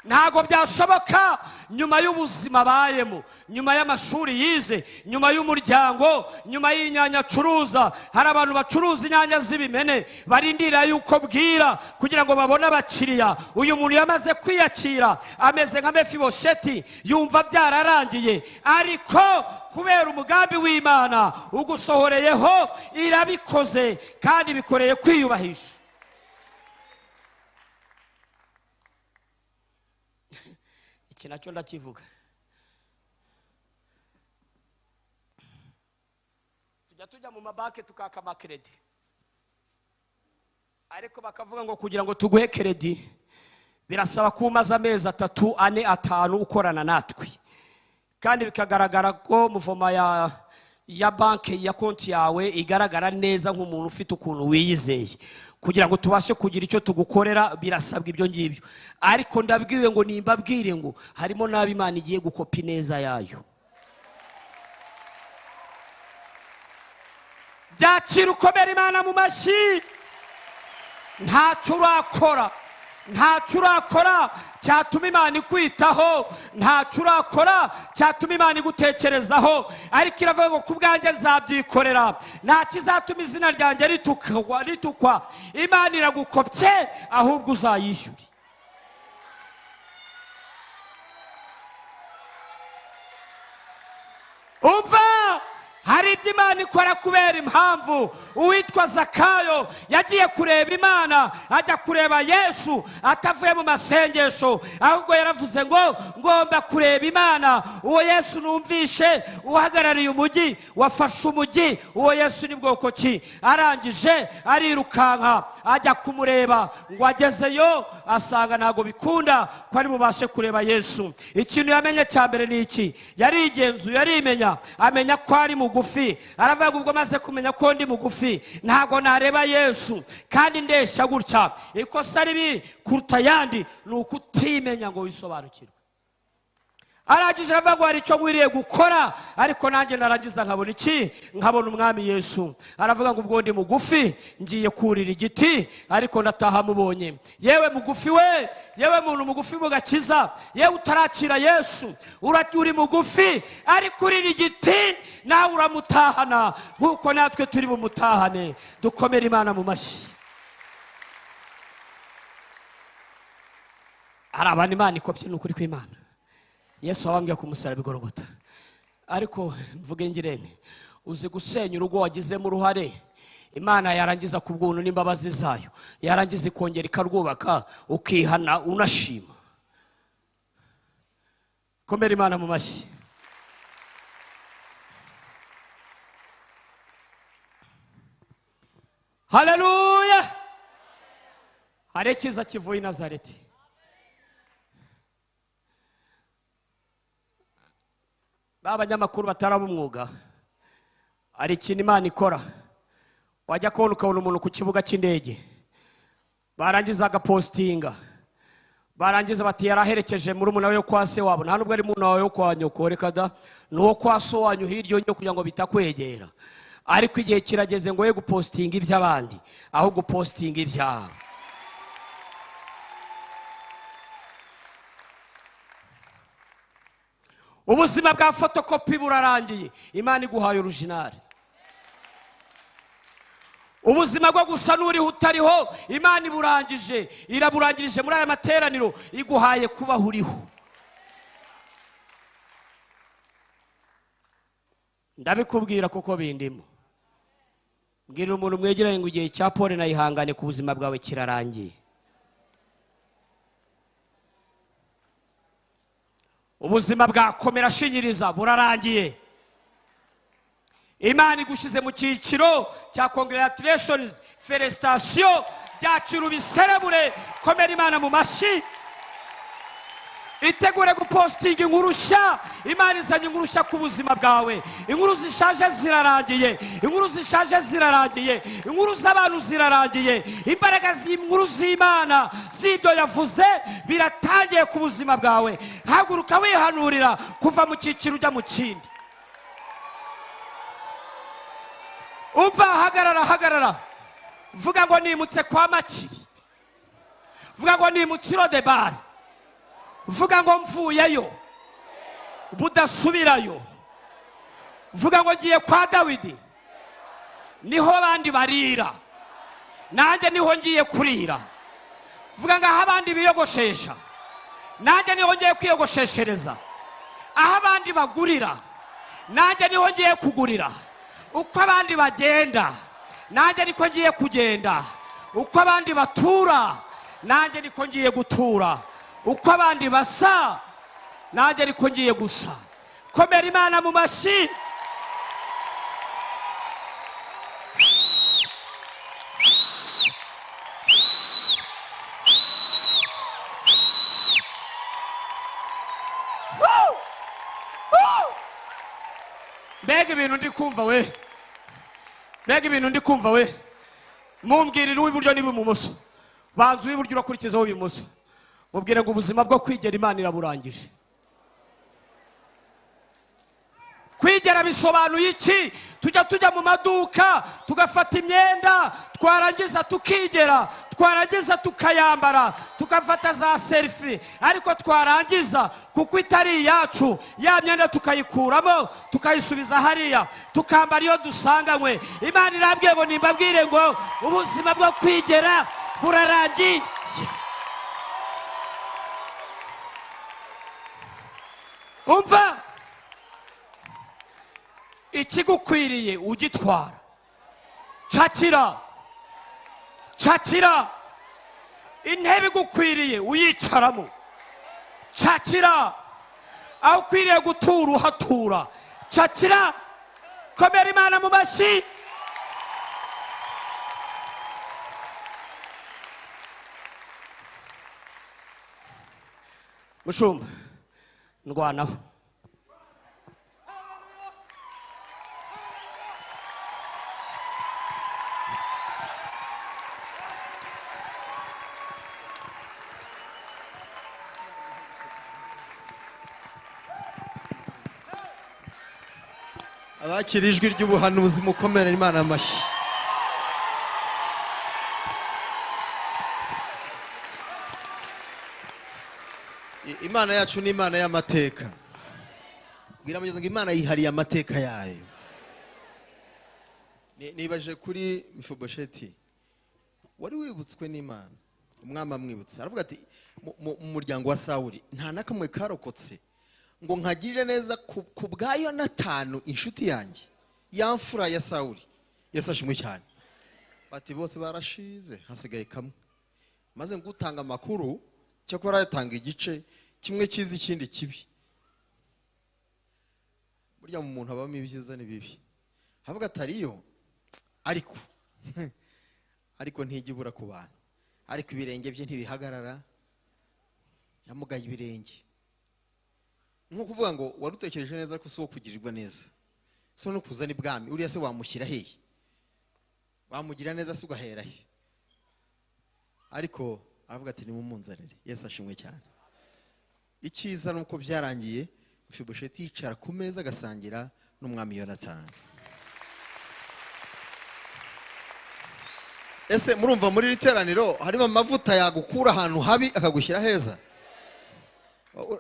Ntabwo byashoboka nyuma y'ubuzima abayemo, nyuma y'amashuri yize, nyuma y'umuryango, nyuma y'inyanya acuruza. Hari abantu bacuruza inyanya z'ibimene barindira yuko bwira kugira ngo babone abakiriya. Uyu muntu yamaze kwiyakira, ameze nka Mefibosheti, yumva byararangiye, ariko kubera umugambi w'Imana ugusohoreyeho irabikoze, kandi bikoreye kwiyubahisha. Iki nacyo ndakivuga. Tujya mu mabanki tukaka amakredi, ariko bakavuga ngo kugira ngo tuguhe kredi birasaba ko umaze amezi 3, 4, 5 ukorana natwe, kandi bikagaragara ko muvoma ya banki ya konti yawe igaragara neza nk'umuntu ufite ukuntu wiyizeye. Kugira ngo tubashe kugira icyo tugukorera birasabwa ibyo ngibyo. Ariko ndabwiwe ngo nimbabwire ngo harimo n'abo Imana igiye gukopa ineza yayo. Byakira ukomera Imana mu mashyi. Ntacyo urakora, ntacyo urakora cyatuma Imana ikwitaho, ntacyo urakora cyatuma Imana igutekerezaho, ariko iravuga ngo ku bwanjye nzabyikorera, nta kizatuma izina ryanjye ritukwa. Imana iragukopye, ahubwo uzayishyure. Umva, hari ibyo Imana ikora kubera impamvu. Uwitwa Zakayo yagiye kureba Imana, ajya kureba Yesu atavuye mu masengesho, ahubwo yaravuze ngo ngomba kureba Imana. Uwo Yesu numvishe uhagarariye umujyi, wafashe umujyi, uwo Yesu ni bwoko ki? Arangije arirukanka ajya kumureba, ngo agezeyo asanga ntago bikunda ko ari bubashe kureba Yesu. Ikintu yamenye cya mbere ni iki? Yarigenzuye, yarimenya, amenya ko ari mugufi. Aravuga ubwo maze kumenya ko ndi mugufi ntago nareba Yesu kandi ndeshya gutya. Ikosa ribi kuruta yandi ni ukutimenya ngo wisobanukirwe. Arangije aravuga ngo hari icyo nkwiriye gukora, ariko nanjye narangiza nkabona iki? Nkabona umwami Yesu. Aravuga ngo ubwo ndi mugufi ngiye kurira igiti, ariko ndataha mubonye. Yewe mugufi we, yewe muntu mugufi mu gakiza, yewe utarakira Yesu, uri mugufi ariko urira igiti, nawe uramutahana nkuko natwe turi bumutahane. Dukomere Imana mu mashyi. Hari abantu Imana ikopye, ni ukuri kw'Imana. Yesu wabambwiye ku musaraba i Golgotha. Ariko mvuge ngirente, uzi gusenya urugo wagizemo uruhare, Imana yarangiza ku bw'ubuntu n'imbabazi zayo, yarangiza ikongera ikarwubaka, ukihana unashima. Komera Imana mu mashyi. Haleluya! Hari icyiza kivuye i Nazareti. Abanyamakuru bataraba umwuga, hari ikintu Imana ikora. Wajya kubona ukabona umuntu ku kibuga cy'indege, barangiza agapostinga, barangiza bati yaraherekeje murumuna we kwa se wabo, nta nubwo ari murumuna wawe kwa nyoko, reka da, nuwo kwa so wanyu hirya yo kugira ngo bitakwegera. Ariko igihe kirageze ngo ye gupostinga iby'abandi, aho gupostinga ibyawe. Ubuzima bwa fotokopi burarangiye, Imana iguhaye original. Ubuzima bwo gusa n'uriho utariho, Imana iburangije, iraburangirije muri aya materaniro, iguhaye kubaho uriho. Ndabikubwira kuko bindimo. Mbwira umuntu mwegeranye ngo igihe cya Paul nayihangane ku buzima bwawe kirarangiye. Ubuzima bwa komera shinyiriza burarangiye. Imana igushize mu cyiciro cya congratulations, felicitation, byakira ubiserebure, komera Imana mu mashyi. Itegure gupostinga inkuru nshya. Imana izanye inkuru nshya ku buzima bwawe. Inkuru zishaje zirarangiye, inkuru zishaje zirarangiye, inkuru z'abantu zirarangiye. Imbaraga z'inkuru z'Imana z'ibyo yavuze biratangiye ku buzima bwawe. Haguruka wihanurira kuva mu cyiciro ujya mu kindi. Umva, hagarara, hagarara. Vuga ngo nimutse kwa Makiri, vuga ngo nimutse i Lodebari, vuga ngo mvuyeyo budasubirayo, vuga ngo ngiye kwa Dawidi, niho abandi barira nanjye niho ngiye kurira. Vuga ngo aho abandi biyogoshesha nanjye niho ngiye kwiyogosheshereza, aho abandi bagurira nanjye niho ngiye kugurira, uko abandi bagenda nanjye niko ngiye kugenda, uko abandi batura nanjye niko ngiye gutura, uko abandi basa nanjye niko ngiye gusa. Komera Imana mu mashyi. Mbega ibintu ndi kumva we, mbega ibintu ndi kumva we. Mumbwirire uw'iburyo n'ibumoso, banza uw'iburyo urakurikizaho uw'ibumoso, mubwire ngo ubuzima bwo kwigera Imana iraburangije. Kwigera bisobanuye iki? Tujya mu maduka tugafata imyenda, twarangiza tukigera, twarangiza tukayambara, tukafata za selfie, ariko twarangiza kuko itari iyacu ya myenda tukayikuramo tukayisubiza hariya, tukambara iyo dusanganywe. Imana irambwiye ngo nimbabwire ngo ubuzima bwo kwigera burarangiye. Umva, ikigukwiriye ugitwara. Cakira, cakira. Intebe igukwiriye uyicaramo. Cakira. Aho ukwiriye gutura uhatura. Cakira. Komera Imana mu mashyi. Mushumba, ndwanaho. Abakira ijwi ry'ubuhanuzi mukomere Imana amashyi. Imana yacu ni Imana y'amateka. Bwira mugenzi ngo Imana yihariye amateka yayo. Nibaje kuri Mefibosheti wari wibutswe n'Imana, umwami amwibutse aravuga ati mu muryango wa Sawuli nta nakamwe karokotse ngo nkagirire neza ku bwa Yonatani inshuti yanjye ya mfura ya Sawuli. Yesu ashimwe cyane. Bati bose barashize hasigaye kamwe, maze ngutanga amakuru cyakora yatanga igice kimwe cyiza ikindi kibi. Burya mu muntu abamo ibyiza n'ibibi. Havuga atariyo ariko ariko ntijya ku bantu, ariko ibirenge bye ntibihagarara, yamugaye ibirenge. Nko kuvuga ngo warutekereje neza ariko si wo kugirirwa neza, so no kuzana ibwami uriya se wamushyira hehe, wamugira neza se ugahera he? Ariko aravuga ati nimumunzanire. Yesu ashimwe cyane. Icyiza nuko byarangiye Mefibosheti yicara ku meza agasangira n'umwami Yonatani. Ese murumva muri iri teraniro harimo amavuta yagukura ahantu habi akagushyira heza?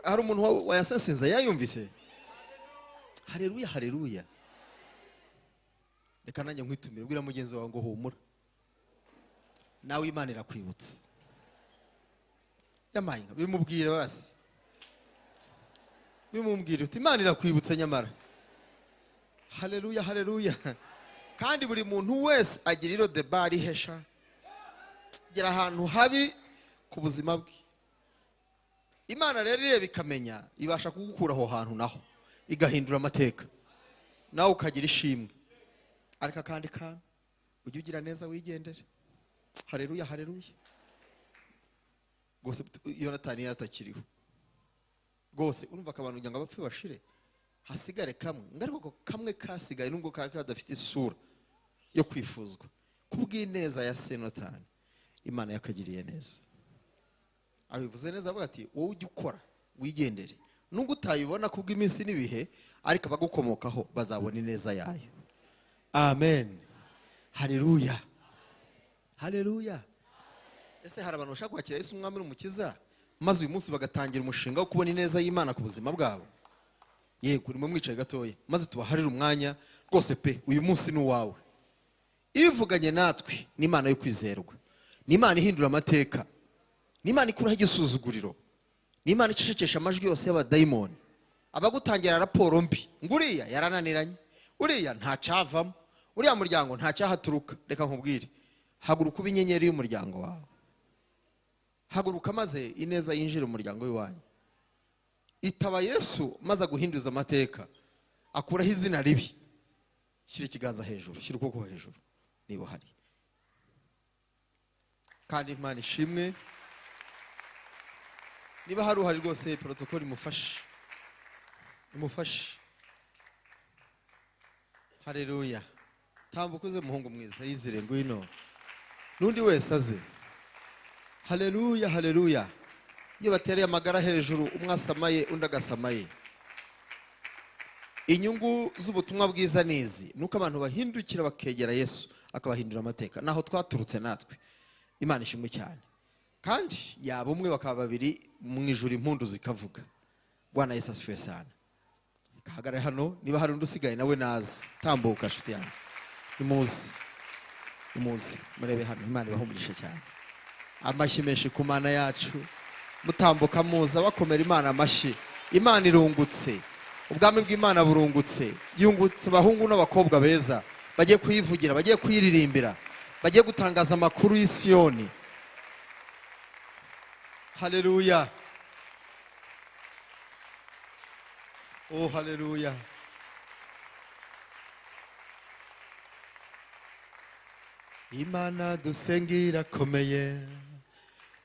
Hari umuntu wayasensinze yayumvise? Haleluya, haleluya. Reka nanjye nkwitumire, ubwira mugenzi wawe ngo humura, nawe Imana irakwibutsa. Yamaye bimubwire basi, bimubwire uti Imana irakwibutsa nyamara. Haleluya, haleluya. Kandi buri muntu wese agira irodebari ihesha, gira ahantu habi ku buzima bwe. Imana rero ireba ikamenya, ibasha kugukura aho hantu naho igahindura amateka, nawe ukagira ishimwe. Ariko akandi kantu, ujye ugira neza wigendere. Haleluya, haleluya. Rwose Yonatani yaratakiriho rwose, urumva akabantu kugira ngo abapfe bashire, hasigare kamwe. Ariko kamwe kasigaye nubwo kari kadafite isura yo kwifuzwa, kubw'ineza ya se Yonatani Imana yakagiriye neza. Abivuze neza avuga ati wowe ujye ukora wigendere, nubwo utayibona kubw'iminsi n'ibihe, ariko abagukomokaho bazabona ineza yayo. Amen. Haleluya, haleluya. Ese hari abantu bashaka kwakira Yesu umwami n'umukiza, maze uyu munsi bagatangira umushinga wo kubona ineza y'Imana ku buzima bwabo? Yego, urimo mwicaye gatoya, maze tubaharire umwanya rwose pe. Uyu munsi ni uwawe. Ivuganye natwe ni Imana yo kwizerwa, ni Imana ihindura amateka, ni Imana ikuraho igisuzuguriro, ni Imana icecekesha amajwi yose y'abadayimoni abagutangira raporo mbi, ngo uriya yarananiranye, uriya ntacavamo, uriya muryango ntacyahaturuka. Reka nkubwire, haguruka ube inyenyeri y'umuryango wawe. Haguruka maze ineza yinjire umuryango w'iwanyu. Itaba Yesu maze aguhinduza amateka, akuraho izina ribi. Shyira ikiganza hejuru, shyira ukuboko hejuru niba uhari. Kandi Imana ishimwe. Niba hari uhari rwose, protocol imufashe, imufashe. Haleluya. Tambuka uze muhungu mwiza, yizire ngwino, n'undi wese aze. Haleluya, haleluya. Iyo batereye amagara hejuru, umwe asamaye undi agasamaye. Inyungu z'ubutumwa bwiza nizi nuko abantu bahindukira bakegera Yesu akabahindura amateka. Naho twaturutse natwe, Imana ishimwe cyane. Kandi yaba umwe bakaba babiri, mu ijuru impundu zikavuga. Bwana Yesu asifiwe sana. Kahagarare hano, niba hari undi usigaye nawe naze. Tambuka nshuti yanjye, nimuze, nimuze murebe hano. Imana ibahumurishe cyane. Amashyi menshi ku Mana yacu. Mutambuka muza bakomera Imana amashyi. Imana irungutse, ubwami bw'Imana burungutse. Yungutse abahungu n'abakobwa beza bagiye kuyivugira, bagiye kuyiririmbira, bagiye gutangaza amakuru y'Isiyoni. Haleluya. Oh, haleluya. Imana dusenga irakomeye,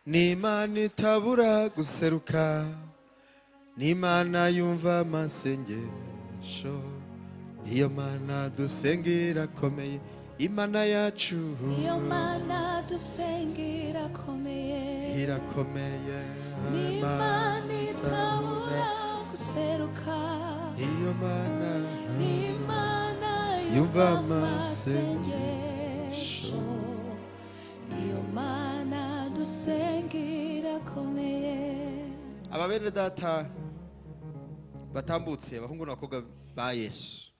ni Imana itabura guseruka, ni Imana yumva amasengesho. Iyo Mana dusenga irakomeye, Imana yacu, Iyo Mana dusenga irakomeye, irakomeye, ni Imana itabura guseruka, iyo Mana ni Imana yumva yumva amasengesho. amasengesho. Iyo Mana dusenga irakomeye. Aba bene data batambutse, abahungu n'abakobwa ba Yesu,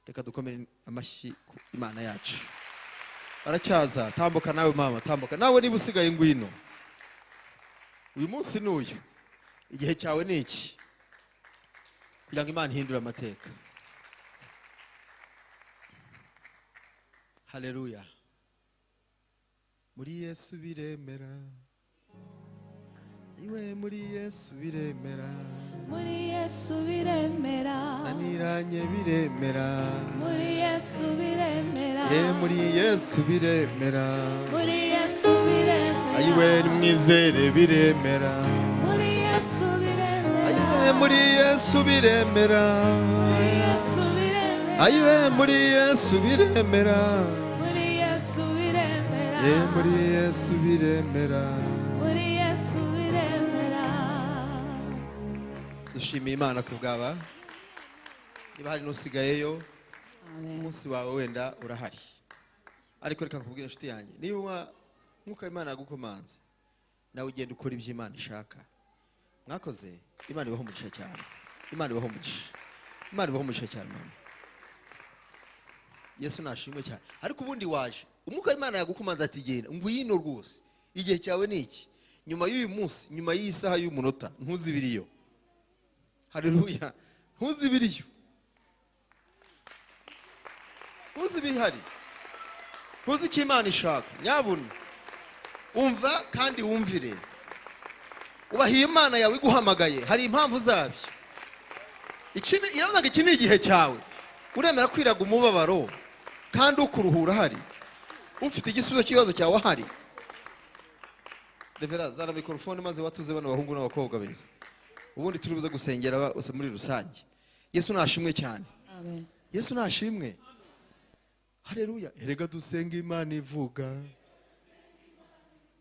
reka dukomere amashyi ku Imana yacu. Baracyaza, tambuka nawe mama, tambuka nawe niba usigaye ngwino. Uyu munsi ni uyu, igihe cyawe ni iki kugira ngo Imana ihindure amateka. Haleluya. Muri Yesu biremera, iwe muri Yesu biremera, Muri Yesu biremera, naniranye biremera, muri Yesu biremera, ye muri Yesu biremera, muri Yesu biremera, ayiwe nimwizere biremera, muri Yesu biremera, ayiwe muri Yesu biremera, muri Yesu biremera, ayiwe muri Yesu biremera, muri Yesu biremera, ye muri Yesu biremera, muri Yesu biremera. Dushimiye Imana ku bwaba. Niba hari n'usigayeyo, Amen. umunsi wawe wenda urahari, ariko reka nkubwire inshuti yanjye, niba nk'uko Imana yagukomanze nawe ugenda ukora ibyo Imana ishaka. Mwakoze, Imana ibahe umugisha cyane, Imana ibahe umugisha. Imana ibahe umugisha cyane mama. Yesu nashimwe cyane. Ariko ubundi waje umwuka w'Imana yagukumanza ati genda, ngwino rwose, igihe cyawe ni iki. Nyuma y'uyu munsi, nyuma y'iyi saha y'umunota, ntuzibiriyo. Haleluya, ntuzibiriyo, ntuzibihari, ntuzi icyo Imana ishaka. Nyabuna umva kandi wumvire, ubahiye Imana yawe iguhamagaye, hari impamvu zabyo. Iravuga ngo iki ni igihe cyawe. Uremera kwiraga umubabaro kandi ukuruhura ahari, ufite igisubizo cy'ikibazo cyawe ahari. Revera zana mikorofone maze watuze bano bahungu n'abakobwa beza, ubundi turi buze gusengera bose muri rusange. Yesu nashimwe cyane. Amen. Yesu nashimwe. Haleluya. Erega dusenga Imana ivuga,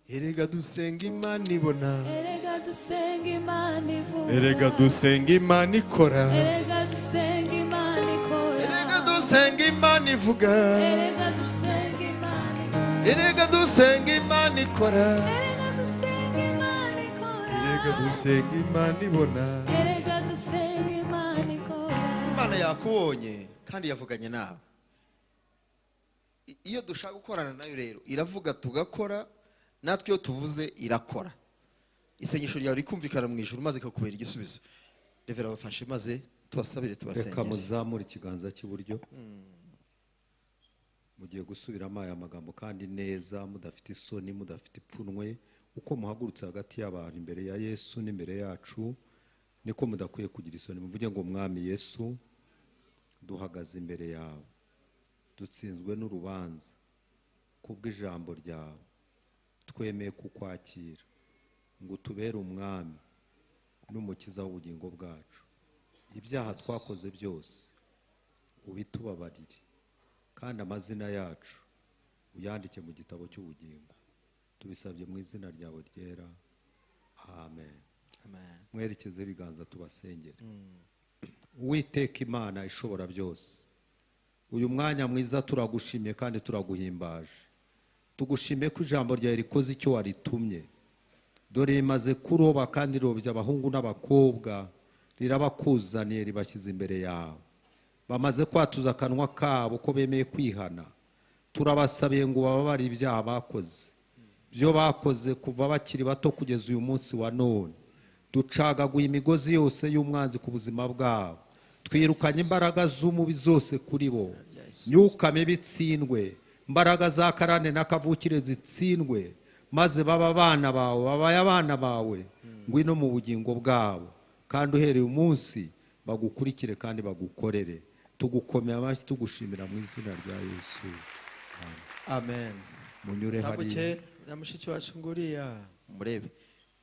erega dusenga Imana ibona, Erega dusenga Imana ivuga, erega dusenga Imana ikora, Erega dusenga Imana ikora, erega dusenga Imana ivuga, Erega dusenga Imana ikora, erega dusenga Imana ikora, Erega dusenga Imana ikora, erega dusenga Imana ibona. Erega dusenga Imana ikora. Imana yakubonye kandi yavuganye nawe. Iyo dushaka gukorana nayo rero iravuga tugakora, natwe iyo tuvuze irakora. Isengesho ryawe rikumvikana mu ijuru maze ikakubera igisubizo. Revera bafashe maze tubasabire, Reka tubasengere. muzamure ikiganza cy'iburyo. Mugiye gusubiramo aya magambo kandi neza, mudafite isoni, mudafite ipfunwe. Uko muhagurutse hagati y'abantu imbere ya Yesu n'imbere yacu, niko mudakwiye kugira isoni. Muvuge ngo Mwami Yesu, duhagaze imbere yawe, dutsinzwe n'urubanza kubw'ijambo ryawe, twemeye kukwakira ngo utubere umwami n'umukiza w'ubugingo bwacu. Ibyaha twakoze byose ubitubabarire, kandi amazina yacu uyandike mu gitabo cy'ubugingo. Tubisabye mu izina ryawe ryera, amen. Amen. Mwerekeze ibiganza tubasengere. Uwiteka Imana ishobora byose, uyu mwanya mwiza turagushimye kandi turaguhimbaje. Tugushimiye ko ijambo ryawe rikoze icyo waritumye. Dore rimaze kuroba kandi rirobya abahungu n'abakobwa, rirabakuzaniye, ribashyize imbere yawe. Bamaze kwatuza akanwa kabo ko bemeye kwihana. Turabasabiye ngo bababare ibyaha bakoze, byo bakoze kuva bakiri bato kugeza uyu munsi wa none. Ducagaguye imigozi yose y'umwanzi ku buzima bwabo, twirukanye imbaraga z'umubi zose kuri bo. Myuka mibi itsindwe, imbaraga za karande n'akavukire zitsindwe, maze baba abana bawe, babaye abana bawe. Ngwino mu bugingo bwabo, kandi uhereye umunsi bagukurikire kandi bagukorere. Tugukomeye amashyi, tugushimira mu izina rya Yesu. Amen. Munyure hariya. Tambuke na mushiki wacu nguriya murebe,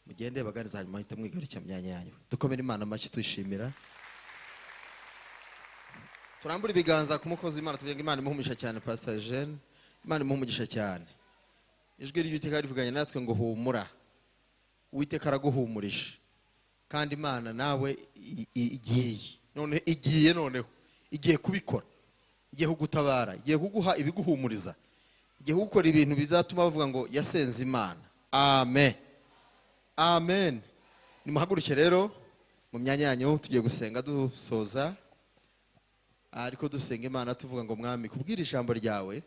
mugende baganiza, hanyuma muhite mwigarukira mu myanya yanyu. Dukomere Imana amashyi tuyishimira. Turambure ibiganza ku mukozi w'Imana, tuvuge ngo Imana imuhe umugisha cyane. Pastor Jeanne, Imana imuhe umugisha cyane. Ijwi ry'Uwiteka rivuganye natwe ngo humura, Uwiteka araguhumurije, kandi Imana nawe igiye none, igiye noneho, igiye kubikora, igiye kugutabara, igiye kuguha ibiguhumuriza, igiye gukora ibintu bizatuma bavuga ngo yasenze Imana. Amen, amen. Nimuhaguruke rero mu myanya yanyu, tugiye gusenga dusoza, ariko dusenga Imana tuvuga ngo Mwami, kubwira ijambo ryawe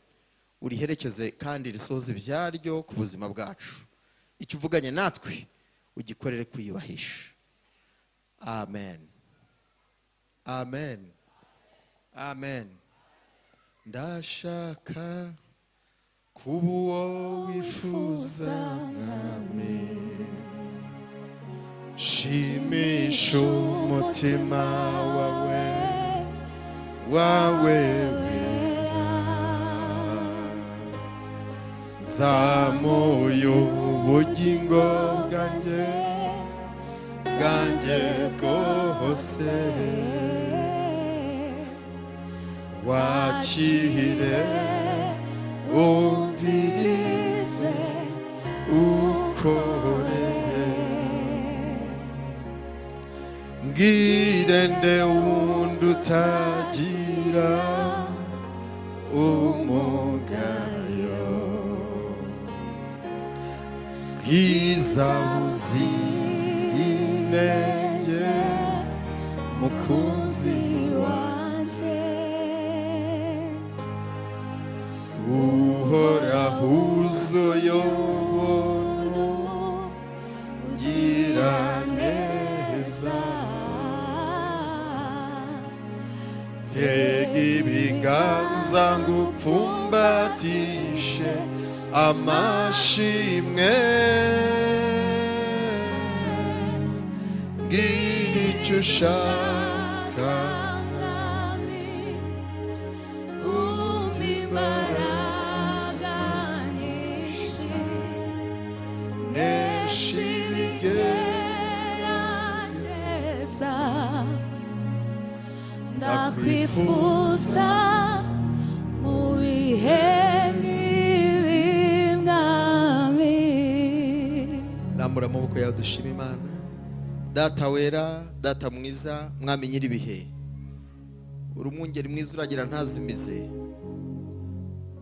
uriherekeze kandi risohoze ibyaryo ku buzima bwacu. Icyo uvuganye natwe ugikorere kwiyubahisha. Amen, amen, amen. Ndashaka kuba uwo wifuza Mwami, shimisha umutima wawe, wawe wera, zamuye ubugingo bwanjye, bwanjye bwose, wakire umvirize ukore, mbwire nde wundi utagira umugayo, bwiza buzira inenge mukunzi Ntega ibiganza ngupfumbatishe amashimwe, ngira icyo ushaka Mwami, umva imbaraga nyinshi, nesha ibigerageza. Ndakwifuza mu bihe nk'ibi, Mwami. Rambura amaboko yawe dushima Imana. Data wera, Data mwiza, Mwami nyir'ibihe, uri umwungeri mwiza uragira ntazimize,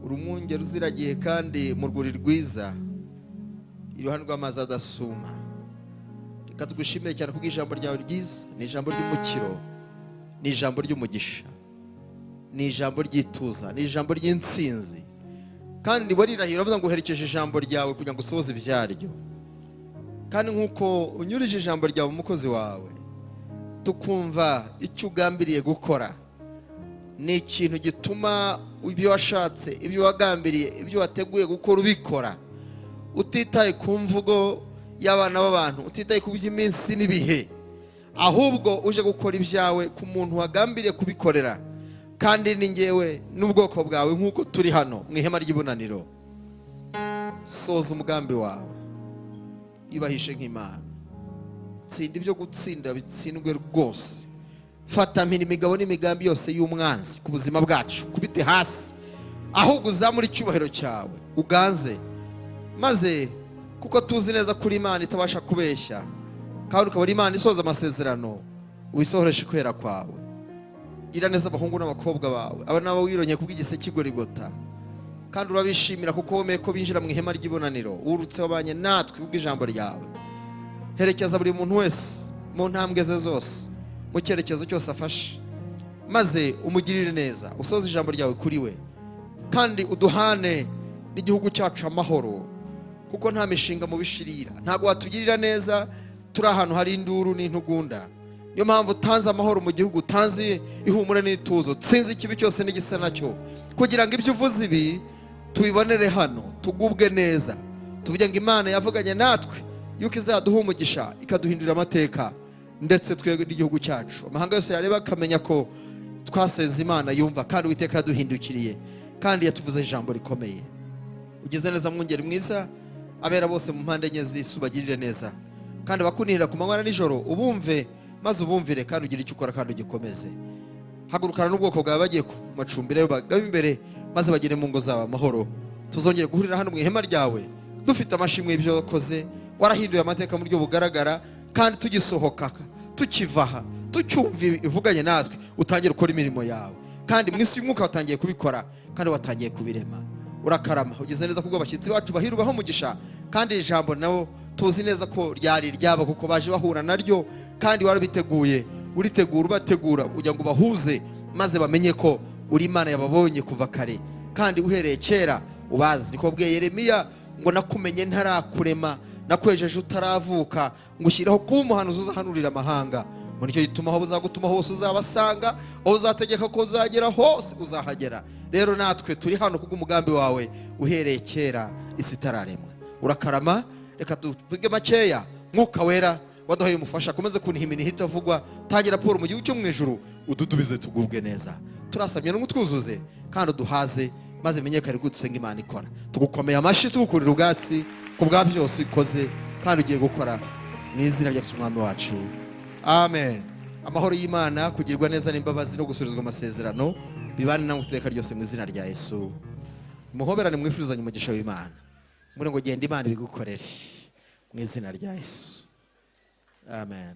uri umwungeri uziragiye kandi mu rwuri rwiza iruhande rw'amazi adasuma. Reka tugushimire cyane kubwo ijambo ryawe ryiza. Ni ijambo ry'umukiro, ni ijambo ry'umugisha, ni ijambo ry'ituza, ni ijambo ry'intsinzi. Kandi warirahira uravuga ngo uherekeje ijambo ryawe kugira ngo usohoze ibyaryo. Kandi nk'uko unyurije ijambo ryawe umukozi wawe, tukumva icyo ugambiriye gukora, ni ikintu gituma ibyo washatse, ibyo wagambiriye, ibyo wateguye gukora ubikora, utitaye ku mvugo y'abana b'abantu, utitaye ku by'iminsi n'ibihe, ahubwo uje gukora ibyawe ku muntu wagambiriye kubikorera. Kandi ni ngewe n'ubwoko bwawe nk'uko turi hano mu ihema ry'ibonaniro. Soza umugambi wawe, ibahishe nk'Imana, tsinda ibyo gutsinda bitsindwe rwose. Fata mpira imigabo n'imigambi yose y'umwanzi ku buzima bwacu, kubite hasi, ahubwo uzamure icyubahiro cyawe uganze. Maze kuko tuzi neza kuri Imana itabasha kubeshya, kandi ukaba ari Imana isoza amasezerano, wisohoreshe kwera kwawe. Gira neza abahungu n'abakobwa bawe, aba nabo wironyeye kubw'igise cy'Igorigota, kandi urabishimira kuko wemeye ko binjira mu ihema ry'ibonaniro, wurutse wabanye natwe kubw'ijambo ryawe. Herekeza buri muntu wese mu ntambwe ze zose, mu cyerekezo cyose afashe, maze umugirire neza, usoze ijambo ryawe kuri we, kandi uduhane n'igihugu cyacu amahoro, kuko nta mishinga mubishirira. Ntabwo watugirira neza turi ahantu hari induru n'intugunda. Niyo mpamvu utanze amahoro mu gihugu, utanze ihumure n'ituzo, utsinze ikibi cyose n'igisa nacyo, kugira ngo ibyo uvuze ibi tubibonere hano, tugubwe neza, tuvuge ngo Imana yavuganye natwe yuko izaduha umugisha, ikaduhindurira amateka, ndetse twebwe n'igihugu cyacu. Amahanga yose yareba akamenya ko twasenze Imana yumva, kandi Uwiteka yaduhindukiriye, kandi yatuvuze ijambo rikomeye. Ugeze neza mwungeri mwiza, abera bose mu mpande enye z'isi ubagirire neza, kandi abakunihira ku manywa na nijoro ubumve, maze ubumvire, kandi ugire icyo ukora kandi ugikomeze. Hagurukana n'ubwoko bwawe bagiye ku macumbi rero, bagabe imbere, maze bagere mu ngo zabo amahoro. Tuzongere guhurira hano mu ihema ryawe dufite amashimwe y'ibyo wakoze, warahinduye amateka mu buryo bugaragara, kandi tugisohoka tukiva aha tucyumva ivuganye natwe, utangire gukora imirimo yawe. Kandi mu isi y'umwuka watangiye kubikora, kandi watangiye kubirema. Urakarama, ugeze neza kubwo abashyitsi bacu bahirwaho umugisha, kandi iri jambo nabo tuzi neza ko ryari iryabo kuko baje bahura naryo, kandi warabiteguye, uritegura, ubategura kugira ngo ubahuze, maze bamenye ko uri Imana yababonye kuva kare, kandi uhereye kera ubazi. Niko wabwiye Yeremiya ngo nakumenye ntarakurema, nakwejeje utaravuka, ngushyiraho kuba umuhanuzi uzahanurira amahanga. Ngo nicyo gituma aho uzagutuma hose uzabasanga, aho uzategeka ko uzagera hose uzahagera. Rero natwe turi hano kubw'umugambi wawe uhereye kera isi itararemwa. Urakarama, reka tuvuge makeya. Mwuka wera waduhaye umufasha, akomeze kuniha iminiha itavugwa. Tangira raporo mu gihugu cyo mu ijuru, ududubize tugubwe neza. Turasamye ngo utwuzuze kandi uduhaze, maze menyekane ko dusenga Imana ikora. Tugukomeye amashyi, tugukurira ubwatsi ku bwa byose ukoze kandi ugiye gukora, mu izina rya Yesu Umwami wacu, amen. Amahoro y'Imana, kugirwa neza n'imbabazi no gusubirizwa amasezerano bibane namwe iteka ryose mu izina rya Yesu. Muhoberane mwifurizanye umugisha w'Imana, muri ngo genda Imana ibigukorere mu izina rya Yesu, amen.